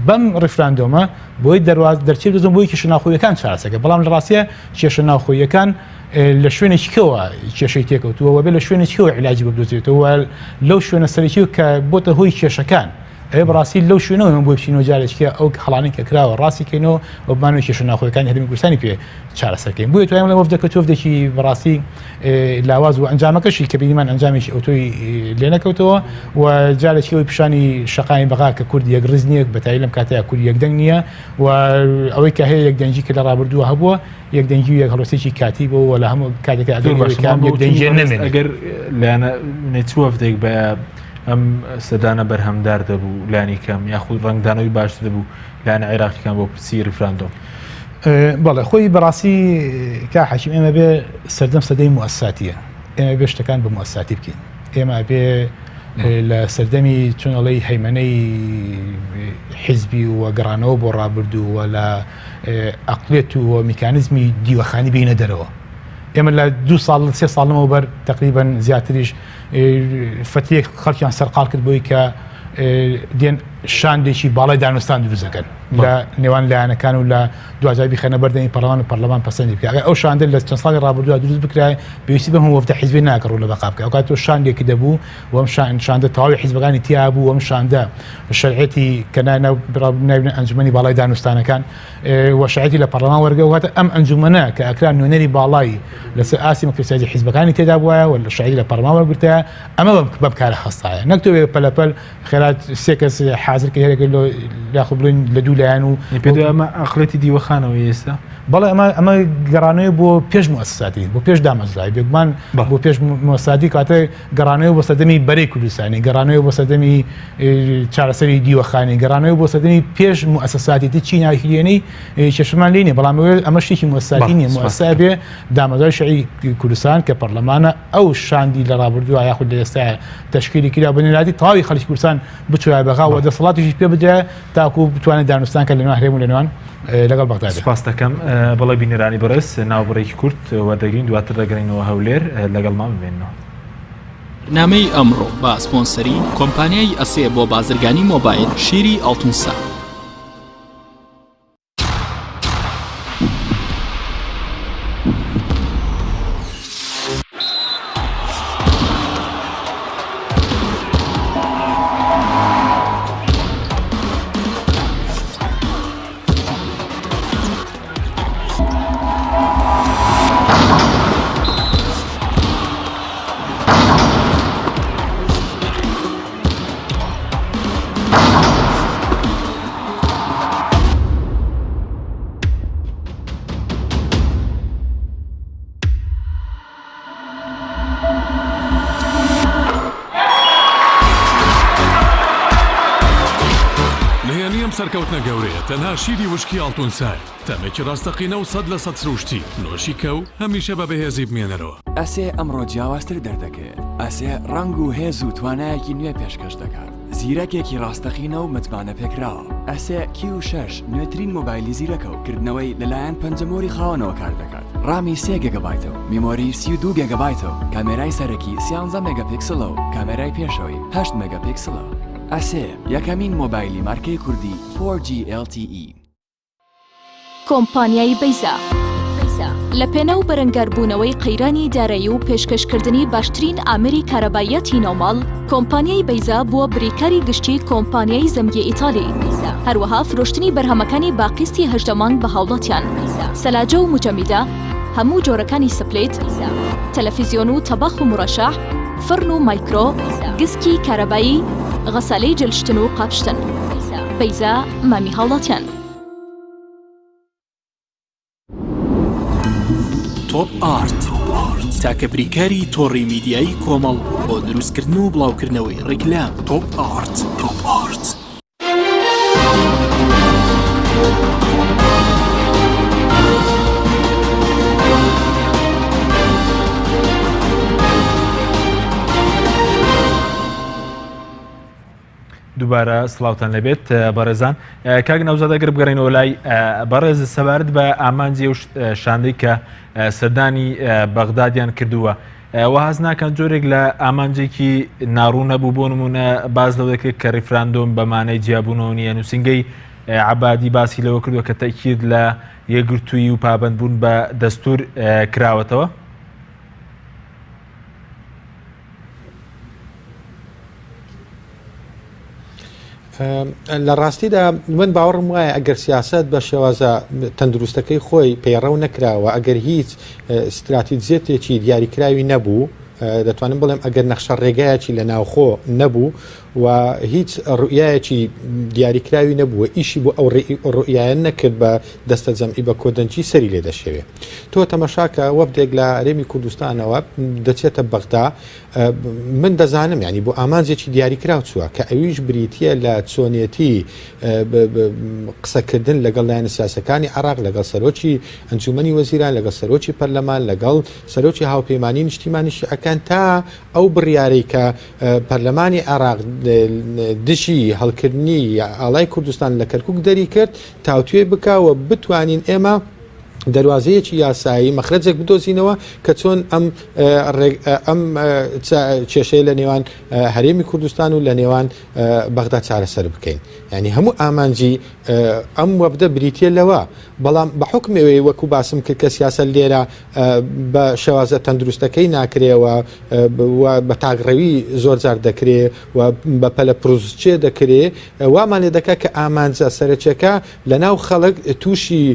بەم ڕیفراندۆمە بۆی دەرواز دەرچێ دەزم بۆی کێشە ناخۆیەکان چارەسەکە بەڵام لە ڕاستیە کێشە ناوخۆیەکان لە شوێنێکی کەوە کێشەی تێکەوتووە وە بێ لە شوێنێکی کەوە عیلاجی بدۆزێتەوە لەو شوێنە سەرەکی کە بۆتە هۆی کێشەکان ئەوێ بەڕاستی لەو شوێنەوە ئێمە بۆی بچینەوە جارێکیکە ئەو هەڵانەی کە کراوە ڕاستی کەینەوە و بمانەوە کێشە ناوخۆیەکانی هەرێمی کوردستانی پێ چارەسەر کەین بۆیە توانیم بڵێم وەفدەکە وەفدێکی بەڕاستی لاواز و ئەنجامەکەشی کە بینیمان ئەنجامێکی ئەوتۆی لێ نەکەوتەوە و جارێکی ئەوی پیشانی شەقامی بەغا کە کورد یەکڕیز نییە بەتایی لەم کاتەیە کورد یەکدەنگ نییە و ئەوەی کە هەیە یەکدەنگی کە لە ڕابردووە هەبووە یەکدەنگی و یەکهەڵوێستێکی کاتی بوو و لە هەموو کاتێکا ئەگەر زۆر باشە یەکەم بەڵام یەکدەنگیە نەمێنێت. ئەگەر لایەنە چ وەفدێک بە ئەم سەردانە بەرهەمدار دەبوو لانی کەم یاخود ڕەنگدانەوەی باشتر دەبوو لایەنە عێراقیەکان بۆ پرسی ڕیفراندۆم؟ بەڵێ خۆی بەڕاستی کا حەکیم ئێمە بێ سەردەم سەدەی موئەسساتیە ئێمە بێ شتەکان بە موئەسساتی بکەین ئێمە بێ لە سەردەمی چۆن ئەڵێی هەیمەنەی حیزبی و گەڕانەوە بۆ ڕابردوو و لە ئەقڵێت و میکانیزمی دیوەخانی بینە دەرەوە ئێمە لە دو ساڵ سێ ساڵ لەمەوبەر تقریبا زیاتریش فترێک خەڵکیان سەرقاڵ کرد بۆی کە دێن شاندێکی باڵای دانوستان دروست دەکەن لە نێوان لایەنەکان و لە دواجار بیخەنە بەردەمی پەرلەمان و پەرلەمان پەسەندی بکە ئەگەر ئەو شاندە لە چەند ساڵی ڕابردووە دروست بکرایە پێویستی بەم هەموو وەفدە حیزبی ناکە ڕوو لە بەقا بکە ئەو کات تۆ شاندێکی دەبوو و ئەم شاندە تەواوی حیزبەکانی تیا بوو و ئەم شاندە شەرعیەتی کە ناوی ئەنجومەنی باڵای دانوستانەکان و شەرعیەتی لە پەرلەمان وەرگە واتە ئەم ئەنجومەنە کە ئەکرا نوێنەری باڵای لەسەر ئاستی مەکتەب سیاسی حیزبەکانی تێدا بوایە و شەرعیەتی لە پەرلەمان وەرگرتایە ئەمە بەم کارە هەستایە نەک تۆ پەلەپەل خێرا سێ کەس حازر کە هەرێک لۆ یاخود بڵێن لە دوو لایەن و پێ ئەمە ئەقڵێتی دیوەخانەوە ئێستا بەڵێ ئەمە ئەمە گەڕانەوەی بۆ پێش موسساتی بۆ پێش دامەزراوی بێگومان بۆ پێش موسساتی کاتە گەڕانەوە بۆ سەردەمی بەرەی کوردستانی گەڕانەوە بۆ سەردەمی چارەسەری دیوەخانی گەڕانەوە بۆ سەردەمی پێش موسساتی تر چی ناهیرێنەی کێشەمان لێ نیە بەڵام ئەمە شتێکی موسساتی نیە موسسا بێ دامەزراوی شەرعی کوردستان کە پەرلەمانە ئەو شاندی لە ڕابردووە یاخود لە ئێستا تەشکیلی کرا بە نوێنەرایەتی تەواوی خەڵکی کوردستان بچوایە بەغا و دەسەڵاتیشی پێ بدرایە تاکو بتوانێت دانوستان کە لەنێوان هەرێم و لەنێوان لەگەڵ بەغدا بێت. سوپاست دەکەم. بەڵێ بینەرانی بەڕێز ناوبڕێکی کورت وەردەگرین دواتر دەگەڕێینەوە هەولێر لەگەڵمان بمێننەوە. بەرنامەی ئەمڕۆ بە سپۆنسەری کۆمپانیای ئەسێ بۆ بازرگانی مۆبایل شیری ئاڵتونسا. نهێنی ئەم سەرکەوتنە گەورەیە تەنها شیری وشکی ئاڵتون سایە، تامێکی ڕاستەقینە و 100% سروشتی، نۆشی کە و هەمیشە بە بەهێزی بمێنەرەوە. ئەسێ ئەمڕۆ جیاوازتر دەردەکەوێت. ئەسێ ڕەنگ و هێز و توانایەکی نوێ پێشکەش دەکات. زیرەکێکی ڕاستەقینە و متمانەپێکراوە. ئەسێ کیو شەش نوێترین مۆبایلی زیرەکە و کردنەوەی لەلایەن پەنجەمۆری خاوەنەوە کار دەکات. ڕامی سێ گێگابایتە و میمۆری 32 گێگابایتە و کامێرای سەرەکی سیانزە مێگاپیکسڵە و کامێرای پێشەوەی هەشت مێگاپیکسڵە. ئەسێ یەکەمین مۆبایلی مارکەی کوردی 4G LTE. کۆمپانیای بەیزا. لە پێناو بەرەنگاربوونەوەی قەیرانی دارایی و پێشکەشکردنی باشترین ئامێری کارەباییاتی ناوماڵ، کۆمپانیای بەیزا بووە بریکاری گشتی کۆمپانیای زەمگی ئیتالی. هەروەها فرۆشتنی بەرهەمەکانی بە قیستی 18 مانگ بە هاوڵاتیان. سەلاجە و موجەمیدە، هەموو جۆرەکانی سپلیت، تەلەفیزیۆن و تەباخ و مورەشەح، فڕن و مایکرۆ، گسکی کارەبایی، غەسالەی جلشتن و قاپشتن. بەیزا، مامی هاوڵاتیان. تۆپ ئارت تاکە بریکاری تۆڕی میدیایی کۆمەڵ بۆ دروستکردن و بڵاوکردنەوەی ڕیکلام تۆپ ئارت تۆپ ئارت. دووبارە سڵاوتان لەبێت بەڕێزان کاک نەوزاد ئەگەر بگەڕێنەوە لای بەڕێز سەبارەت بە ئامانجی و شاندەی کە سەردانی بەغدادیان کردووە وە هەست ناکەن جۆرێک لە ئامانجێکی ناڕوو نەبوو بۆ نمونە باز لەوە دەکرێت کە ڕیفراندۆم بەمانەی جیابوونەوە نییە نووسنگەی عبادی باسی لەوە کردووە کە تەکید لە یەکگرتوویی و پابندبوون بە دەستور کراوەتەوە. لە ڕاستیدا من باوەڕم وایە ئەگەر سیاست بە شێوازە تەندروستەکەی خۆی پەیڕەو نەکراوە ئەگەر هیچ ستراتیجیەتێکی دیاریکراوی نەبوو دەتوانم بڵێم ئەگەر نەخشە ڕێگایەکی لە ناوخۆ نەبوو و هیچ ڕوئیایەکی دیاریکراوی نەبووە ئیشی بۆ ئەو ڕوئیایە نەکرد بە دەستە جەمعی بە کۆدەنگی سەری لێ دەشێوێ تۆ تەمەشاکە وەفدێک لە هەرێمی کوردستانەوە دەچێتە بەغدا من دەزانم ینی بۆ ئامانجێکی دیاریکراو چووە کە ئەویش بریتە لە چۆنیەتی قسەکردن لەگەڵ لایەنە سیاسەکانی عراق لەگەڵ سەرۆکی ئەنجومنی وەزیران لەگەڵ سەرۆکی پەرلەمان لەگەڵ سەرۆکی هاوپەیمانی نیشتیمانی شیعەکان تا ئەو بڕیارەی کە پەرلەمانی عێراق دژی هەڵکردنی ئاڵای کوردستان لە کەرکوک دەری کرد تاوتوێ بکا و بتوانین ئێمە دەروازەیەکی یاسایی مەخرەجێک بدۆزینەوە کە چۆن ئەم ئەم کێشەیە لە نێوان هەرێمی کوردستان و لە نێوان بەغدا چارەسەر بکەین یعنی هەموو ئامانجی ئەم وەفدە بریتە لەوە بەڵام بە حکم ئەوەی وەکو باسم کرد کە سیاسە لێرە بە شێوازە تەندروستەکەی ناکرێ و بە تاکڕەوی زۆر جار دەکرێ و بە پەلە پرۆزچێ دەکرێ وامان لێ دەکات کە ئامانجە سەرەکیەکە لە ناو خەڵک تووشی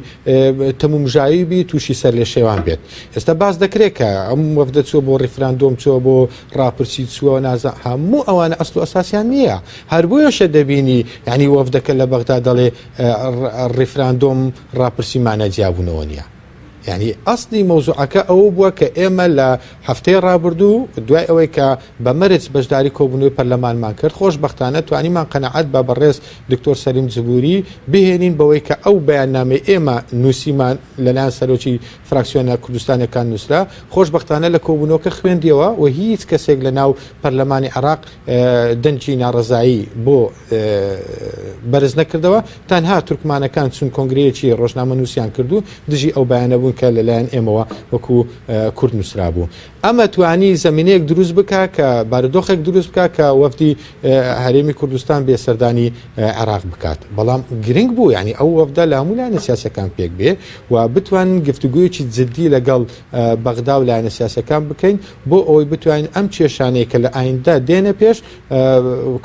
تەمومژاوی بی تووشی سەر لێ شێوان بێت ئێستا باس دەکرێت کە ئەم وەفدە چوە بۆ ڕیفراندۆم چوە بۆ ڕاپرسی چووە نازە هەموو ئەوانە ئەسل و ئەساسیان نییە هەر بۆیەشە دەبینی یعنی وەفدەکە لە بەغدا دەڵێ ڕیفراندۆم ڕاپرسی مانای جیابوونەوە نییە. یانی ئەسڵی مەوزوعەکە ئەوە بووە کە ئێمە لە هەفتەی ڕابردوو دوای ئەوەی کە بە مەرج بەشداری کۆبوونەوەی پەرلەمانمان کرد خۆشبەختانە توانیمان قەناعەت بە بەڕێز دکتۆر سەلیم جبوری بهێنین بەوەی کە ئەو بەیاننامەی ئێمە نووسیمان لەلایەن سەرۆکی فراکسیۆنە کوردستانیەکان نووسرا خۆشبەختانە لە کۆبوونەوەکە خوێندیەوە و هیچ کەسێک لە ناو پەرلەمانی عێراق دەنگی ناڕەزایی بۆ بەرز نەکردەوە، تەنها تورکمانەکان چون کۆنگرەیەکی ڕۆژنامەنووسیان کرد و دژی ئەو بەیانە بوون کە لەلایەن ئێمەوە وەکو کورد نووسرابوو. ئەمە توانی زەمینەیەک دروست بکا کە بارودۆخێک دروست بکا کە وەفدی هەرێمی کوردستان بێ سەردانی عێراق بکات. بەڵام گرنگ بوو یانی ئەو وەفدە لە هەموو لایەنە سیاسیەکان پێک بێ و بتوانن گفتوگۆیەکی جدی لەگەڵ بەغدا و لایەنە سیاسیەکان بکەین بۆ ئەوەی بتوانین ئەم کێشانەی کە لە ئایندە دێنە پێش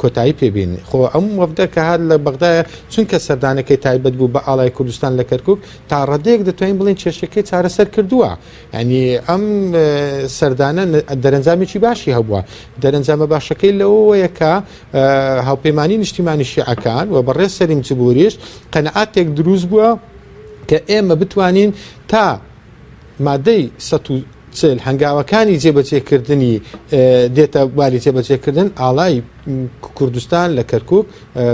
کۆتایی پێ بین. خۆ ئەم وەفدە کە هات لە بەغدایە چونکە سەردانەکەی تایبەت بوو بە ئاڵای کوردستان لە کەرکوک تا ڕادەیەک دەتوانین بڵێین کێشەکەی چارەسەر کردووە. یعنی ئەم سەردانە دەرەنجامێکی باشی هەبووە. دەرەنجامە باشەکەی لەوەیە کە هاوپەیمانی نیشتیمانی شیعەکان و بەڕێز سەلیم جبوریش قەناعەتێک دروست بووە کە ئێمە بتوانین تا مادەی 140 هەنگاوەکانی جێبەجێکردنی دێتە بواری جێبەجێکردن ئاڵای کوردستان لە کەرکک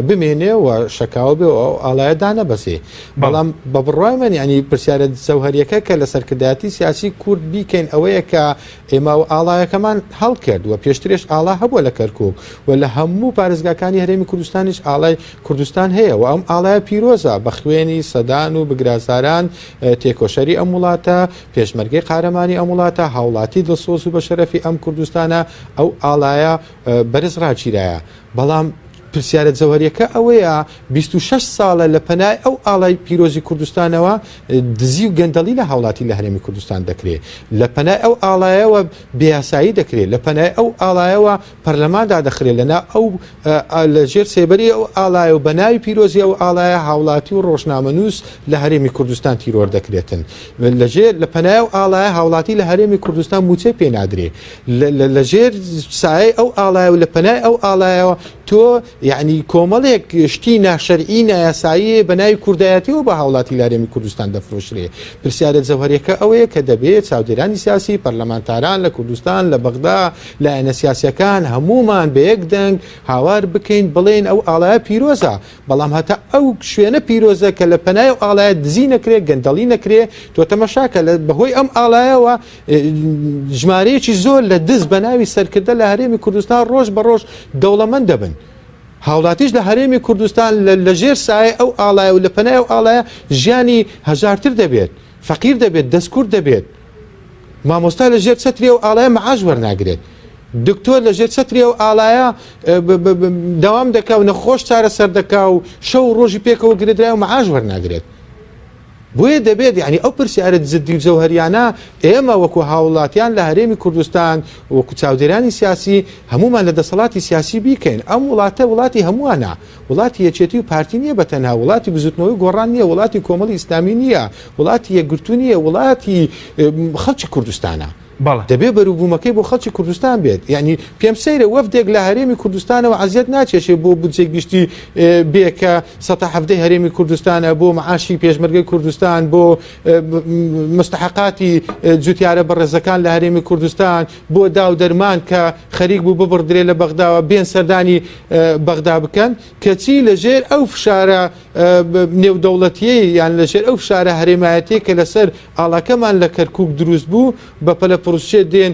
بمێنێ و شەکاوە بێ و ئەو ئاڵایە دانەبەزێ بەڵام بە بڕوای من ینی پرسیارە جەوهەریەکە کە لە سەرکردایەتی سیاسی کورد بیکەین ئەوەیە کە ئێمە و ئاڵایەکەمان هەڵکرد و پێشترێش ئاڵا هەبووە لە کەرکک و لە هەموو پارێزگاکانی هەرێمی کوردستانیش ئاڵای کوردستان هەیە و ئەم ئاڵایە پیرۆزە بە خوێنی سەدان و بگرازاران تێکۆشەری ئەم وڵاتە، پێشمەرگەی قارەمانی ئەم وڵاتە، هاوڵاتی دڵسۆز و بەشەرەفی ئەم کوردستانە، ئەو ئاڵایە بەرز ڕاگیرایە. بەڵام پرسیارە جەوهەریەکە ئەوەیە 26 ساڵە لە پەنای ئەو ئاڵای پیرۆزی کوردستانەوە دزی و گەندەڵی لە هاوڵاتی لە هەرێمی کوردستان دەکرێت لە پەنای ئەو ئاڵایەوە بێیاسایی دەکرێت لە پەنای ئەو ئاڵایەوە پەرلەمان دادەخرێت لەنا ئەو لە ژێر سێبەری ئەو ئاڵایە و بە ناوی پیرۆزی ئەو ئاڵایە هاوڵاتی و ڕۆژنامەنووس لە هەرێمی کوردستان تیرۆر دەکرێتن لە ژێر لە پەنای ئەو ئاڵایە هاوڵاتی لە هەرێمی کوردستان مووچەی پێ نادرێ لە ژێر سایەی ئەو ئاڵایە و لە پەنای ئەو ئاڵایەوە تۆ یعنی کۆمەڵێک شتی ناشەرعی نایاسایی بە ناوی کوردایەتیەوە بە هاوڵاتی لە هەرێمی کوردستان دەفرۆشرێ پرسیارە جەوهەریەکە ئەوەیە کە دەبێت چاودێرانی سیاسی پەرلەمانتاران لە کوردستان لە بەغدا لایەنە سیاسیەکان هەموومان بە یەک دەنگ هاوار بکەین بڵێین ئەو ئاڵایە پیرۆزە بەڵام هەتا ئەو شوێنە پیرۆزە کە لە پەنای ئەو ئاڵایە دزی نەکرێ گەندەڵی نەکرێ تۆ تەمەشاکە لە بەهۆی ئەم ئاڵایەوە ژمارەیەکی زۆر لە دز بە ناوی سەرکردە لە هەرێمی کوردستان ڕۆژ بە ڕۆژ دەوڵەمەند دەبن. هاوڵاتیش لە هەرێمی کوردستان لە ژێر سایە ئەو ئاڵایە و لە پەنای ئەو ئاڵایە ژیانی هەژارتر دەبێت، فەقیر دەبێت، دەستکورت دەبێت. مامۆستا لە ژێر چەتری ئەو ئاڵایە مەعاش وەرناگرێت. دکتۆر لە ژێر چەتری ئەو ئاڵایە دەوام دەکا و نەخۆش چارەسەر دەکا و شەو و ڕۆژی پێکەوە گرێدرای و مەعاش وەرناگرێت. بۆیە دەبێت یعنی ئەو پرسیارە جدی و جەوهەریانە ئێمە وەکو هاوڵاتیان لە هەرێمی کوردستان وەکو چاودێرانی سیاسی هەمومان لە دەسەڵاتی سیاسی بیکەین ئەم وڵاتە وڵاتی هەمووانە وڵاتی یەکێتی و پارتی نییە بە تەنها وڵاتی بزوتنەوەی گۆڕان نییە وڵاتی کۆمەڵی ئیسلامی نییە وڵاتی یەکگرتوو نییە وڵاتی خەڵکی کوردستانە. بەڵێ. دەبێ بەروبوومەکەی بۆ خەڵکی کوردستان بێت. یانی پێم سەیرە وەفدێک لە هەرێمی کوردستانەوە عەزیەت ناکێشێ بۆ بودجەی گشتی بێ کە سەتا حەڤدەی هەرێمی کوردستانە بۆ معاشی پێشمەرگەی کوردستان بۆ مستحقاتی جوتیارە بەڕێزەکان لە هەرێمی کوردستان بۆ داو دەرمان کە خەریک بوو ببڕدرێ لە بەغداوە بێن سەردانی بەغدا بکەن کەچی لەژێر ئەو فشارە نێودەوڵەتیەی یان لەژێر ئەو فشارە هەرێمایەتیە کە لەسەر ئاڵاکەمان لە کەرکوک دروست بوو بە پەلە پڕوسچێ دێن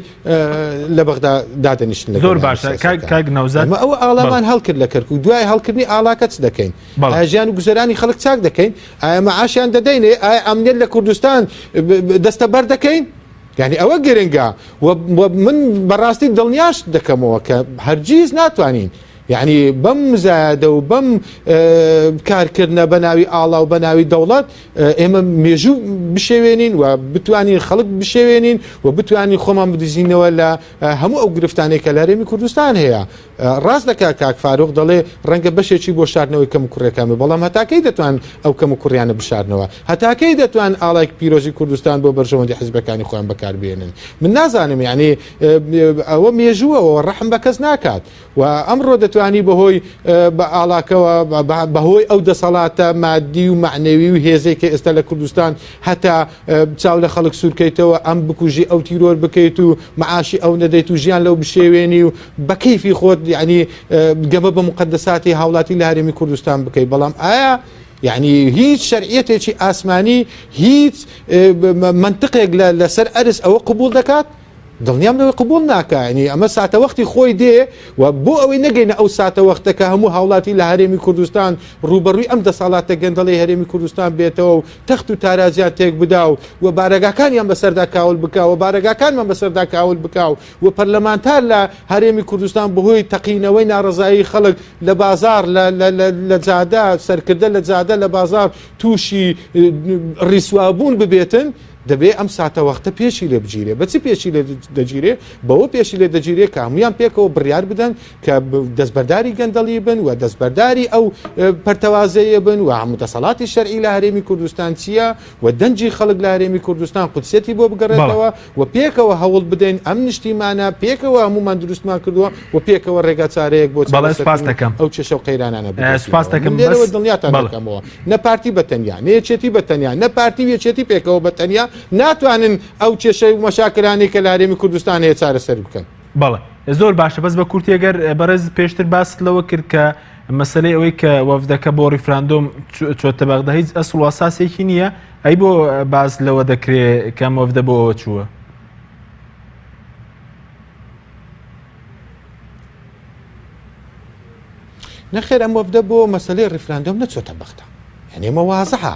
لە بەغدا دادەنیشتن لەگەڵ زۆر باشە کاک کاک نەوزاد ئەمە ئەوە ئاڵامان هەڵکرد لە کەرکوک دوای هەڵکردنی ئاڵاکە چ دەکەین ئایا ژیان و گوزەرانی خەڵک چاک دەکەین ئایا مەعاشیان دەدەینێ ئایا ئەمنیەت لە کوردستان دەستەبەر دەکەین یعنی ئەوە گرنگە و من بەڕاستی دڵنیاش دەکەمەوە کە هەرگیز ناتوانین یەعنی بەم مزایەدە و بەم کارکردنە بە ناوی ئاڵا و بە ناوی دەوڵەت ئێمە مێژوو بشێوێنین و بتوانین خەڵک بشێوێنین و بتوانین خۆمان بدزینەوە لە هەموو ئەو گرفتانەی کە لە هەرێمی کوردستان هەیە. ڕاست دەکا کاک فاروق دەڵێ ڕەنگە بەشێکی بۆ شاردنەوەی کەم و کوڕیەکان بێ بەڵام هەتاکەی دەتوان ئەو کەم و کوڕیانە بشارنەوە هەتاکەی دەتوان ئاڵای پیرۆزی کوردستان بۆ بەرژەوەندی حزبەکانی خۆیان بەکاربێنن من نازانم یعنی ئەوە مێژووەوە ڕەحم بە کەس ناکات و ئەمڕۆ دەتوانی بەهۆی بە ئاڵاکەوە بەهۆی ئەو دەسەڵاتە مادی و مەعنەوی و هێزەی کە ئێستا لە کوردستان هەتا چاو لە خەڵک سوورکەیتەوە ئەم بکوژی ئەو تیرۆر بکەیت و معاشی ئەو نەدەیت و ژیان لەو بشێوێنی و بە کەیفی خۆت یعنی گەمە بە مقدساتی هاوڵاتی لە هەرێمی کوردستان بکەیت بەڵام ئایا یعنی هیچ شەرعیەتێکی ئاسمانی هیچ منطقێک لەسەر ئەرز ئەوە قبول دەکات؟ دڵنیام لەوەی قبوڵ ناکا یانی ئەمە ساتەوەختی خۆی دێ و بۆ ئەوەی نەگەینە ئەو ساتەوەختە کە هەموو هاوڵاتی لە هەرێمی کوردستان ڕووبەڕووی ئەم دەسەڵاتە گەندەڵەی هەرێمی کوردستان بێتەوە و تەخت و تاراجیان تێک بدا و و بارەگاکانیان بەسەردا کاول بکا و بارەگاکانمان بەسەردا کاول بکا و و پەرلەمانتار لە هەرێمی کوردستان بەهۆی تەقینەوەی ناڕەزایی خەڵک لە بازاڕ لە لە لە لە جادە سەرکردە لە جادە لە بازاڕ تووشی ڕیسوابوون ببێتن دەبێ ئەم ساتەوەختە پێشی لێ بگیرێ. بە چ پێشی لێ دەگیرێ؟ بەوە پێشی لێ دەگیرێ کە هەموویان پێکەوە بڕیار بدەن کە دەستبەرداری گەندەڵی بن و دەستبەرداری ئەو پەرتەوازەیە بن و هەموو دەسەڵاتی شەرعی لە هەرێمی کوردستان چییە و دەنگی خەڵک لە هەرێمی کوردستان قودسیەتی بۆ بگەڕێتەوە و پێکەوە هەوڵ بدەین ئەم نیشتیمانە پێکەوە هەموومان دروستمان کردووە و پێکەوە ڕێگاچارەیەک بۆ چارەسەرکردنی ئەو کێشە و قەیرانانە بدۆزینەوە. من لێرەوە دڵنیاتان دەکەمەوە. نە پارتی بە تەنیا، نە یەکێتی بە تەنیا، نە پارتی و یەکێتی پێکەوە بە تەنیا ناتوانن ئەو کێشەی و مەشاکلانەی کە لە هەرێمی کوردستان هەیە چارەسەر بکەن. بەڵێ زۆر باشە بەس بە کورتی ئەگەر بەڕێز پێشتر باست لەوە کرد کە مەسەلەی ئەوەی کە وەفدەکە بۆ ڕیفراندۆم چۆتە بەغدا هیچ ئەسڵ و ئەساسێکی نییە ئەی بۆ باس لەوە دەکرێ کە ئەم وەفدە بۆ ئەوە چووە؟ نەخێر ئەم وەفدە بۆ مەسلەی ڕیفراندۆم نەچۆتە بەغدا یعنی ئەمە وازحە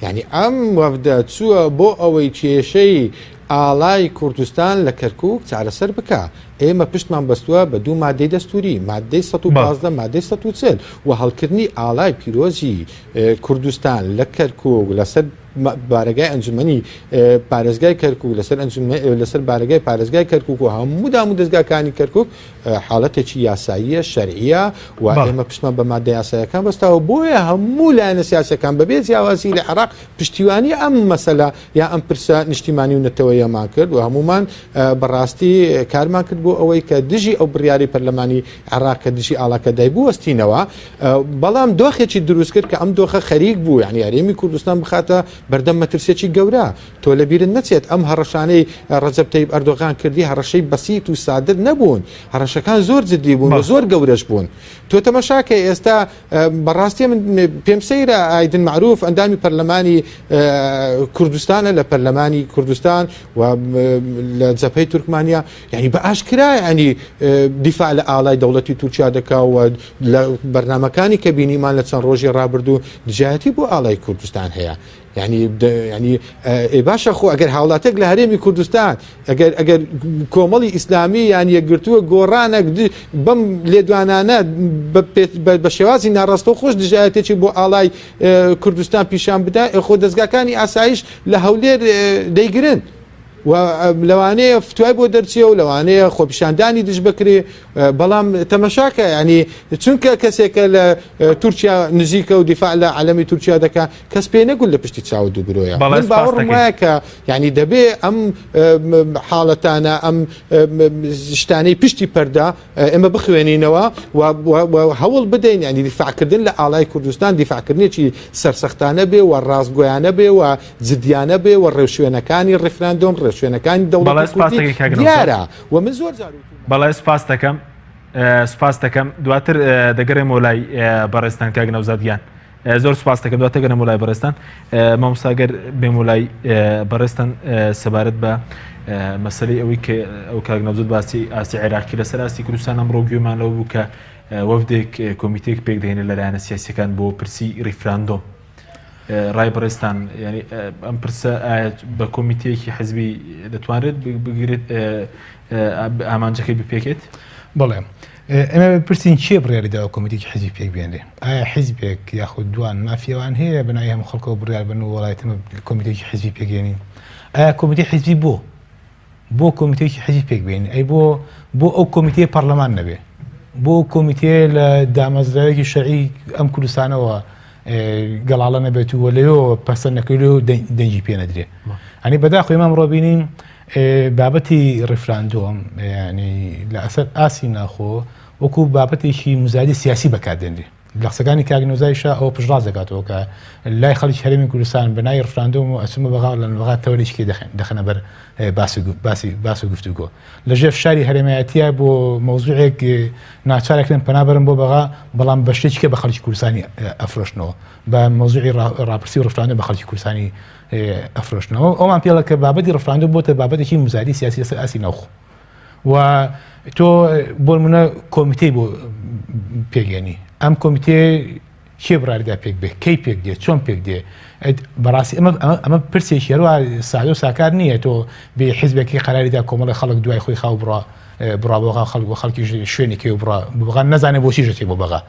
یعنی ئەم وەفدە چووە بۆ ئەوەی کێشەی ئاڵای کوردستان لە کەرکوک چارەسەر بکا. ئێمە پشتمان بەستووە بە دوو مادەی دەستووری، مادەی 115، مادەی 140 و هەڵکردنی ئاڵای پیرۆزی کوردستان لە کەرکوک لەسەر بارەگای ئەنجومەنی پارێزگای کەرکوک لەسەر لەسەر بارەگای پارێزگای کەرکوک و هەموو دام و دەزگاکانی کەرکوک حاڵەتێکی یاساییە شەرعیە و ئێمە پشتمان بە مادە یاسایەکان بەستاوە بۆیە هەموو لایەنە سیاسەکان بەبێ جیاوازی لە عێراق پشتیوانی ئەم مەسەلە یا ئەم پرسە نیشتیمانی و نەتەوەیەمان کرد و هەموومان بەڕاستی کارمان کرد بۆ ئەوەی کە دژی ئەو بڕیاری پەرلەمانی عێراق کە دژی ئاڵاکە دای بوەستینەوە بەڵام دۆخێکی دروست کرد کە ئەم دۆخە خەریک بوو یعنی هەرێمی کوردستان بخاتە بەردەم مەترسێکی گەورە تۆ لە بیرت نەچێت ئەم هەڕەشانەی ڕەجەب تەیب ئەردۆغان کردی هەڕەشەی بەسیت و سادر نەبوون هەڕەشەکان زۆر جدی بوون و زۆر گەورەش بوون تۆ تەمەشاکە ئێستا بەڕاستی من پێم سەیرە ئایدن مەعروف ئەندامی پەرلەمانی کوردستانە لە پەرلەمانی کوردستان و لە جەپەی تورکمانیا یعنی بە ئاشکرا ینی دیفاع لە ئاڵای دەوڵەتی تورکیا دەکا و لە بەرنمەکانی کە بینیمان لە چەند ڕۆژی ڕابردوو دژایەتی بۆ ئاڵای کوردستان هەیە یعنی یعنی ئێ باشە خۆ ئەگەر هاوڵاتێک لە هەرێمی کوردستان ئەگەر ئەگەر کۆمەڵی ئیسلامی یان یەکگرتووە گۆڕانێک بەم لێدوانانە بە شێوازی ناڕاستەو خۆش دژایەتێکی بۆ ئاڵای کوردستان پیشان بدا خۆ دەستگاکانی ئاسایش لە هەولێر دەیگرن. و لەوانەیە فتوای بۆ دەرچێ و لەوانەیە خۆپیشاندانی دژ بکرێ بەڵام تەمەشاکە ینی چونکە کەسێکە لە تورکیا نزیکە و دیفاع لە عەلەمی تورکیا دەکا کەس پێ نەگوت لە پشتی چاوت دوو برۆیە بەڵێ من سپاس باوەڕم دەکەین. وایە کە یعنی دەبێ ئەم حاڵەتانە ئەم شتانەی پشتی پەردە ئێمە بخوێنینەوە و و هەوڵ بدەین یعنی دیفاعکردن لە ئاڵای کوردستان دیفاعکردنێکی سەرسەختانە بێ و ڕاستگۆیانە بێ و جدیانە بێ و ڕێوشوێنەکانی ڕیفراندۆم ڕێوشوێنەکانی بەڵێ دەوڵەتی سپاس کوردی دەکەین کاک نەوزاد. دیارە و من زۆر جار وتومە. بەڵێ سپاس دەکەم. سپاس دەکەم دواتر دەگەڕێمەوە لای بەڕێزتان کاک نەوزاد گیان زۆر سپاس دەکەم دواتر گەڕێمەوە لای بەڕێزتان مامۆستا گەر بێمەوە لای بەڕێزتان سەبارەت بە مەسەلەی ئەوەی کە ئەو کاک نەوزاد باسی ئاستی عێراقی لەسەر ئاستی کوردستان ئەمڕۆ گوێمان لەوە بوو کە وەفدێک کۆمیتێک پێک دەهێنێت لە لایەنە سیاسیەکان بۆ پرسی ڕیفراندۆم ڕای بەڕێزتان یانی ئەم پرسە ئایا بە کۆمیتەیەکی حزبی دەتوانرێت بگرێت ئامانجەکەی بپێکێت؟ بەڵێ ئێمە پرسین کێ بڕیاری داوە کۆمیتێکی حزبی پێک بێنرێ ئایا حزبێک یاخود دوان مافی ئەوان هەیە بە ناوی هەموو خەڵکەوە بڕیار بن و وەڵایەتەمە کۆمیتێکی حزبی پێکێنین ئایا کۆمیتی حزبی بۆ بۆ کۆمیتەیەکی حزبی پێک بێنین ئەی بۆ بۆ ئەو کۆمیتەیە پەرلەمان نەبێ بۆ ئەو کۆمیتەیە لە دامەزراوێکی شەرعی ئەم کوردستانەوە گەڵاڵە نەبێت و لەوێەوە پەسەند نەکرێت و دەنگی پێ نەدرێ ئەنی بەداخۆ ئێمە ئەمڕۆ بینین بابەتی ڕیفراندۆم ینی لە ئەسەر ئاسی ناخۆ وەکو بابەتێکی مزادی سیاسی بەکاردێنرێ لە قسەکانی کاک نەوزایشا ئەوە پشتڕاست دەکاتەوە کە لای خەڵکی هەرێمی کوردستان بە ناوی ڕفراندۆم و ئەچمە بەغا لە بەغا تەوەرێکی کێ دەخەنە بەر باس و باسی باس و گفتوگۆ لە ژێر فشاری هەرێمایەتیە بۆ مەوزوعێک ناچارەکرێن پەنا بەرن بۆ بەغا بەڵام بە شتێکی کە بە خەڵکی کوردستانی ئەفرۆشنەوە بە مەوزوعی ڕاپرسی و ڕفراندۆم بە خەڵکی کوردستانی ئەفرۆشنەوە ئەومان پێڵە کە بابەتی ڕفراندۆم بۆتە بابەتێکی مزادی سیاسی لەسەر ئاستی ناوخۆ و تۆ بۆ نمونە کۆمیتەی بۆ پێکێنی ئەم کۆمیتێ کێ بڕاریدا پێک بێ کەی پێک دێ چۆن پێک دێ بەڕاستی ئەمە ئەمە پرسێکی هەروە سادە و ساکار نییە تۆ بێ حیزبێکی قەراریدا کۆمەڵی خەڵک دوای خۆی خاو بڕا بڕا بۆغا خەڵک و خەڵکی شوێنێکی و بڕا بغا نەزانێ بۆچی ژەچێ بۆ بەغا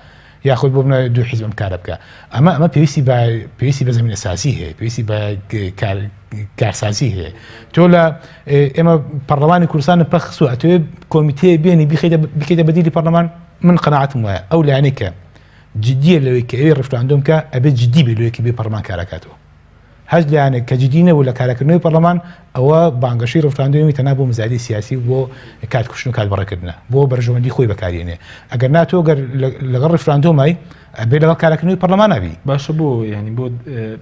یاخود بۆ منە دوو حیزب ئەم کارە بکە ئەمە ئەمە پێویستی بە پێویستی بە زمینە سازی هەیە پێویستی بە کارسازی هەیە تۆ لە ئێمە پەرلەمانی کوردستان پەخسووە ئەتوێ کۆمیتەیە بێنی بخیتە بکەیتە بەدیلی پەرلەمان من قەناعەتم وایە ئەو لایەنەی کە جدیە لەوەی کە ئەوێ ڕیفراندۆم کە ئەبێ جدی بێ لەوەی کە بێ پەرلەمان کارەکاتەوە هەر لایەنێک کە جدی نەبوو لە کارەکردنەوەی پەرلەمان ئەوە بانگەشەی ڕفراندۆمی تەنها بۆ مزایدەی سیاسی و بۆ کات کوشتن و کات بەڕێکردنە بۆ بەرژەوەندی خۆی بەکارێنێ ئەگەر نا تۆ گەر لەگەڵ ڕفراندۆمای ئەبێ لەگەڵ کارەکردنەوەی پەرلەمان نابی. باشە بۆ یانی بۆ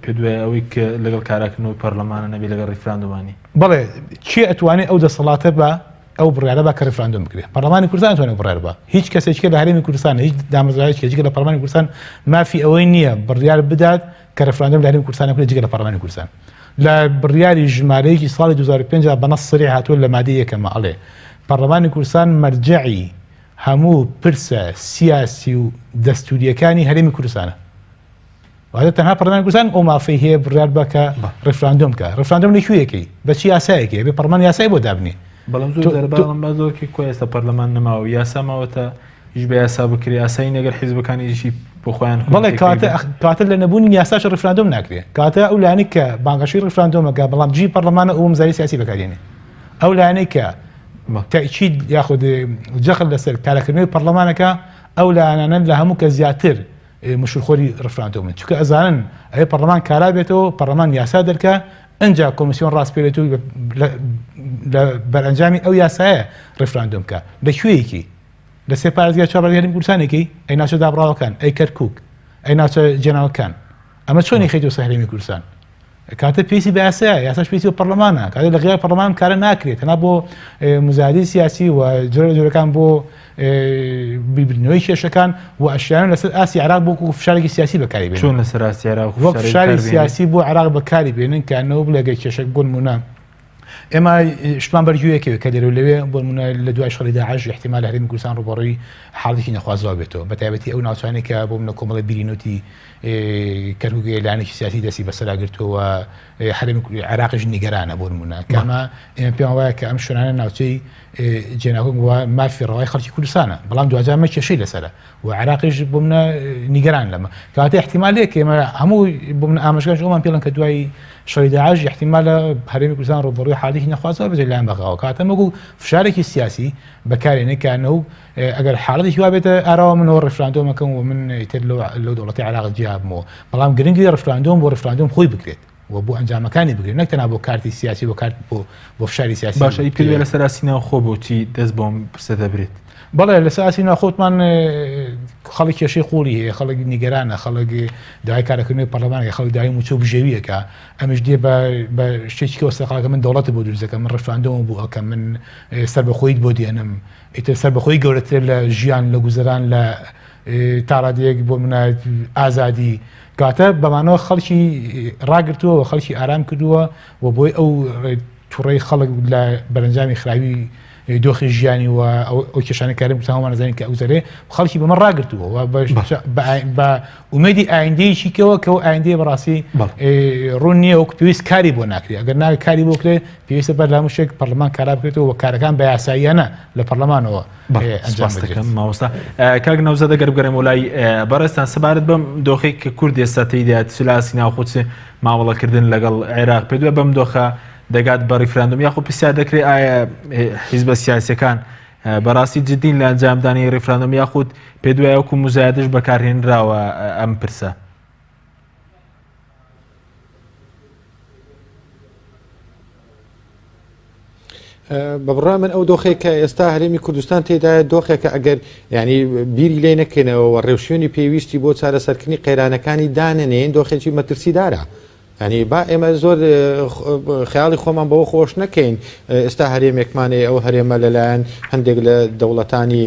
پێت وایە ئەوەی کە لەگەڵ کاراکردنەوەی پەرلەمانە نەبی لەگەڵ ڕیفراندۆمانی؟ بەڵێ کێ ئەتوانێ ئەو دەسەڵاتە بە ئەو بڕیارە با کە ڕیفراندۆم بکرێ پەرلەمانی کوردستان ئەتوانێ ئەو بڕیارە با هیچ کەسێکی لە هەرێمی کوردستان هیچ دامەزراوێکی جگە لە پەرلەمانی کوردستان مافی ئەوەی نییە بڕیار بدات کە ڕیفراندۆم لە هەرێمی کوردستان بکرێت جگە لە پەرلەمانی کوردستان لە بڕیاری ژمارەیەکی ساڵی 2005 بە نەص سریع هاتووە لە مادەی یەکەمە ئەڵێ پەرلەمانی کوردستان مەرجەعی هەموو پرسە سیاسی و دەستوریەکانی هەرێمی کوردستانە. واتە تەنها پەرلەمانی کوردستان ئەو مافەی هەیە بڕیار بە کە ڕیفراندۆم بکە ڕیفراندۆم لە کوێیەکەی بە چی یاسایەکی ئەبێ پەرلەمان یاسای بۆ دابنێ بەڵام زۆر جار بەڵام با زۆر کە کۆ ئێستا پەرلەمان نەماوە یاسا ماوەتە ئیش بە یاسا بکرێ یاسایی نەگەر حیزبەکانیشی بۆ خۆیان بەڵێ کاتە کاتە لە نەبوونی یاساش ڕیفراندۆم ناکرێ کاتە ئەو لایەنەی کە بانگەشەی ڕیفراندۆمەکە بەڵام دژی پەرلەمانە ئەو مزاری سیاسی بەکارێنێ ئەو لایەنەی کە تەئکید یاخود جەخت لەسەر کارەکردنەوەی پەرلەمانەکە ئەو لایەنانە لە هەموو کە زیاتر مشورخۆری ڕفراندۆمن چونکە ئەزانن ئەوێ پەڕلەمان کارا بێتەوە پەڕلەمان یاسا دەرکا ئنجا کۆمیسیۆن ڕاسپێرێت و لە بەرئەنجامی ئەو یاسایە ڕفراندۆم بکا لە کوێیەکی لە سێ پارێزگا چوار پارێزگای هەرێمی کوردستانێکی ئەی ناوچە دابڕاوەکان ئەی کەرکوک ئەی ناوچە جێناوەکان ئەمە چۆنی خەیتەوە سەر هەرێمی کوردستان کاتە پێویستی بە یاسایە یاساش پێویستی بە پەرلەمانە کاتێک لە غیاب پەرلەمان کارە ناکرێت تەنها بۆ مزایدەی سیاسی و جۆرە جۆرەکان بۆ بیربردنەوەی کێشەکان و ئەشیان لەسەر ئاستی عێراق بۆ فشارێکی سیاسی بەکاری بێن چۆن لەسەر ئاستی عێراق وەک فشاری سیاسی بۆ عێراق بەکاری بێنن کە نەوە بڵێگە کێشەک بۆ نمونە ئێمە شتمان بەرگوێکەوە کە لێرە لەوێ بۆ نمونە لە دوای شەڕی داعش احتیمال هەرێمی کوردستان ڕووبەڕووی حاڵێکی نەخوازراو بێتەوە بە تایبەتی ئەو ناوچانەی کە بۆ منە کۆمەڵی بیری نەوتی کەرکوک لایەنێکی سیاسی دەستی بەسەرا گرتووە هەرێمی عێراقیش نیگەرانە بۆ نمونە کەمە ئێمە پێمان وایە کە ئەم شوێنانە ناوچەی جێناکۆک و مافی ڕەوای خەڵکی کوردستانە بەڵام دواجار مە کێشەی لەسەرە و عێراقیش بۆ منە نیگەران لەمە کاتێ احتیمالێک ئێمە هەموو بۆ من ئاماژگەش ئەومان پێڵن کە دوای شەڕی داعش احتیمالە هەرێمی کوردستان ڕووبەڕووی حاڵێکی نەخوازراو بێت لەلایەن بەغاوە کاتە مەگو فشارێکی سیاسی بەکارێنێ کە و ئەگەر حاڵەتێکی وا بێتە ئاراوە من ئەوە ڕیفراندۆم ئەکەم و من ئیتر لەو دەوڵەتی عێراق جیا بمەوە بەڵام گرنگی ڕیفراندۆم بۆ ڕیفراندۆم خۆی بکرێت و بۆ ئەنجامەکانی بگرێت نەک تەنها بۆ کارتی سیاسی بۆ کارت بۆ بۆ فشاری سیاسی باشە ئی پێ لەسەر ئاستی ناوخۆ بۆچی دەست بۆم پرسە دەبرێت؟ بەڵێ لەسەر ئاستی ناوخۆتمان خەڵک کێشەی قوڵی هەیە خەڵک نیگەرانە خەڵک داوای کارەکردنەوەی پەرلەمانەکە خەڵک داوای مووچە و بژێویەکە ئەمیش دێ بە شتێکی کەوە سەرقاڵەکە من دەوڵەتت بۆ دروست دەکەم من ڕیفراندۆم بۆ ئەکەم من سەربەخۆیت بۆ دێنم ئیتر سەربەخۆیی گەورەترە لە ژیان لە گوزەران لە تاڕادەیەک بۆ منە ئازادی کاتە بەمانەوە خەڵکی ڕاگرتووە و خەڵکی ئارام کردووە و بۆی ئەو توڕەی خەڵک لە بەرەنجامی خراوی دۆخی ژیانی و ئەو کێشانە کارم کوردستان نەزانین کە ئەوزەرێ خەڵکی بەمە ڕاگرتووە و بە ئومێدی ئایندەیەکی کەوە کە ئەو ئایندەیە بەڕاستی ڕوون نییە وەکو پێویست کاری بۆ ناکرێت ئەگەر ناوی کاری بۆ کرێ پێویستە بەر لە هەموو شتێک پەرلەمان کارا بکرێتەوە و کارەکان بە یاساییانە لە پەرلەمانەوە ئەنجام بدرێت. مامۆستا کاک نەوزاد ئەگەر بگەڕێمەوە لای بەڕێزتان سەبارەت بەم دۆخەی کە کورد ئێستا تێیدا چ لە ئاستی ناوخۆ چ مامەڵەکردن لەگەڵ عێراق پێت وایە بەم دۆخە دەگات بە ڕیفراندۆم یاخود پرسیار دەکرێت ئایا حیزبە سیاسیەکان بەڕاستی جدین لە ئەنجامدانی ڕیفراندۆم یاخود پێت وایە وەکو موزایەدەش بەکارهێنراوە ئەم پرسە؟ بە بڕای من ئەو دۆخێک کە ئێستا هەرێمی کوردستان تێدایە دۆخێکە ئەگەر ینی بیری لێ نەکەینەوە ڕێوشوێنی پێویستی بۆ چارەسەرکردنی قەیرانەکانی دانەنێین دۆخێکی مەترسیدارە یانی با ئێمە زۆر خەیاڵی خۆمان بەوە خۆش نەکەین ئێستا هەرێمێکمان هەیە ئەو هەرێمە لەلایەن هەندێک لە دەوڵەتانی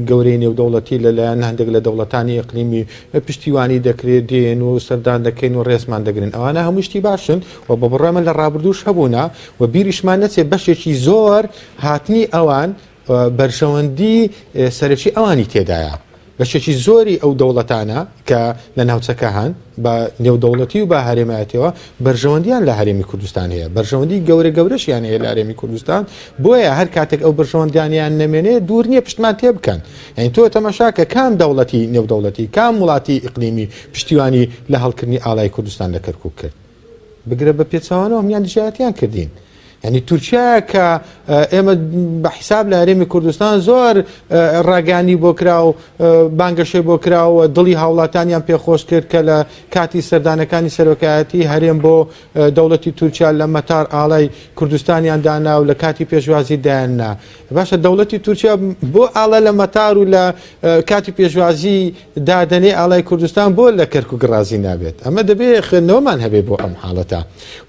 گەورەی نێودەوڵەتی لەلایەن هەندێک لە دەوڵەتانی ئیقلیمی پشتیوانی دەکرێت دێن و سەردان دەکەین و ڕێزمان دەگرن ئەوانە هەموو شتی باشن و بە بڕوای من لە ڕابردووش هەبوونە و بیریشمان نەچێت بەشێکی زۆر هاتنی ئەوان بەرژەوەندی سەرەکی ئەوانی تێدایە. بەشێکی زۆری ئەو دەوڵەتانە کە لە ناوچەکە هەن بە نێودەوڵەتی و بە هەرێمایەتیەوە بەرژەوەندیان لە هەرێمی کوردستان هەیە، بەرژەوەندی گەورە گەورەشیان هەیە لە هەرێمی کوردستان، بۆیە هەر کاتێک ئەو بەرژەوەندیانیان نەمێنێ دوور نییە پشتمان تێ بکەن. یانی تۆ تەماشا کە کام دەوڵەتی نێودەوڵەتی، کام وڵاتی ئیقلیمی پشتیوانی لە هەڵکردنی ئاڵای کوردستان لە کەرکووک کرد؟ بگرە بە پێچەوانەوە هەموویان دژایەتیان کردین. یعنی تورکیا کە ئێمە بە حیساب لە هەرێمی کوردستان زۆر ڕاگەانی بۆ کرا و بانگەشەی بۆ کرا و دڵی هاوڵاتانیان پێخۆش کرد کە لە کاتی سەردانەکانی سەرۆکایەتی هەرێم بۆ دەوڵەتی تورکیا لە مەتار ئاڵای کوردستانیان دانا و لە کاتی پێشوازی دایاننا باشە دەوڵەتی تورکیا بۆ ئاڵا لە مەتار و لە کاتی پێشوازی دادەنێ ئاڵای کوردستان بۆ لە کەرکوک ڕازی نابێت؟ ئەمە دەبێ خوێندنەوەمان هەبێ بۆ ئەم حاڵەتە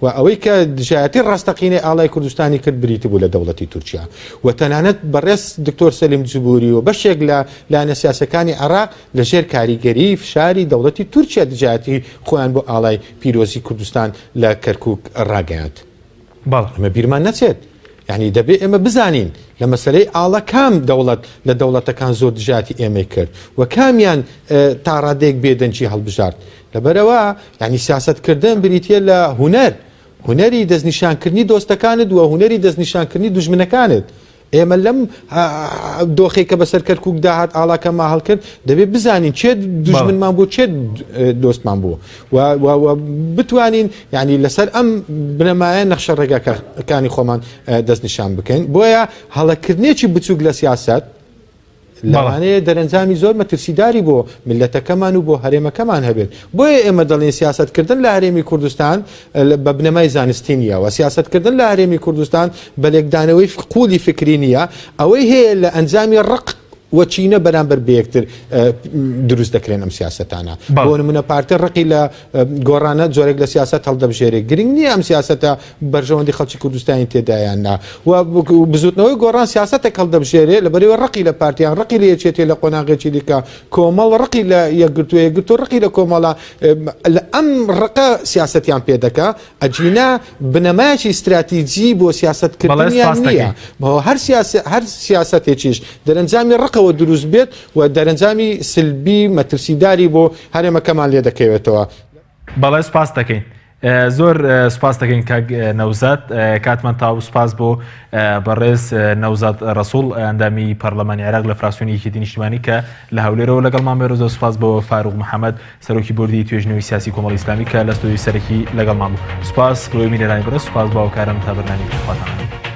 و ئەوەی کە دژایەتی ڕاستەقینەی ئاڵای کوردستانی کرد بریتی بوو لە دەوڵەتی تورکیا و تەنانەت بەڕێز دکتۆر سەلیم جبوری و بەشێک لە لایەنە سیاسەکانی عێراق لە ژێر کاریگەری فشاری دەوڵەتی تورکیا دژایەتی خۆیان بۆ ئاڵای پیرۆزی کوردستان لە کەرکوک ڕاگەیاند. بەڵێ. ئەمە بیرمان نەچێت. یعنی دەبێ ئێمە بزانین لە مەسەلەی ئاڵا کام دەوڵەت لە دەوڵەتەکان زۆر دژایەتی ئێمەی کرد و کامیان تا ڕادەیەک بێدەنگی هەڵبژارد. لەبەرئەوە یعنی سیاسەتکردن بریتییە لە هونەر، هونەری دەستنیشانکردنی دۆستەکانت و هونەری دەستنیشانکردنی دوژمنەکانت. ئێمە لەم دۆخێک کە بەسەر کەرکووکدا هات ئاڵاکەمان هەڵکرد دەبێت بزانین کێ دوژمنمان بوو کێ دۆستمان بوو و بتوانین یعنی لەسەر ئەم بنەمایە نەخشە ڕێگاکانی خۆمان دەستنیشان بکەین بۆیە هەڵەکردنێکی بچووک لە سیاست لەوانەیە دەرەنجامی زۆر مەترسیداری بۆ میللەتەکەمان و بۆ هەرێمەکەمان هەبێت. بۆیە ئێمە دەڵێین سیاسەتکردن لە هەرێمی کوردستان بە بنەمای زانستی نییە و سیاسەتکردن لە هەرێمی کوردستان بە لێکدانەوەی قووڵی فکری نییە، ئەوەی هەیە لە ئەنجامی ڕق و کینە بەرامبەر بەیەکتر دروست دەکرێن ئەم سیاسەتانە. بۆ نمونە پارتی ڕقی لە گۆڕانە جۆرێک لە سیاسەت هەڵدەبژێرێ، گرنگ نییە ئەم سیاسەتە بەرژەوەندی خەڵکی کوردستانی تێدایە یان نا و بزوتنەوەی گۆڕان سیاسەتێک هەڵدەبژێرێ لەبەرئەوەی ڕقی لە پارتی یان ڕقی لە یەکێتی لە قۆناغێکی دیکە کۆمەڵ ڕقی لە یەکگرتووە یەکگرتوو ڕقی لە کۆمەڵە لە ئەم ڕقە سیاسەتیان پێ دەکا ئەگینا بنەمایەکی ستراتیجی بۆ سیاسەتکردنیان نییە هەر هەر سیاسەتێکیش دەرەنجامی ڕقەوە دروست بێت و دەرەنجامی سلبی مەترسیداری بۆ هەرێمەکەمان لێ دەکەوێتەوە. بەڵێ سپاست دەکەین. زۆر سپاس دەکەین کاک نەوزاد کاتمان تاو سپاس بۆ بەڕێز نەوزاد ڕسوڵ ئەندامی پەرلەمانی عێراق لە فراکسیۆنی یەکێتی نیشتیمانی کە لە هەولێرەوە لەگەڵمان بێ زۆر سپاس بۆ فاروق محەممەد سەرۆکی بردی توێژنەوەی سیاسی کۆمەڵی ئیسلامی کە لە ستۆدیۆی سەرەکی لەگەڵمان بوو سپاس بۆ بینەرانی بەڕێز سپاس بۆ هاوکاران تا بەرنامەیەکی خواتان.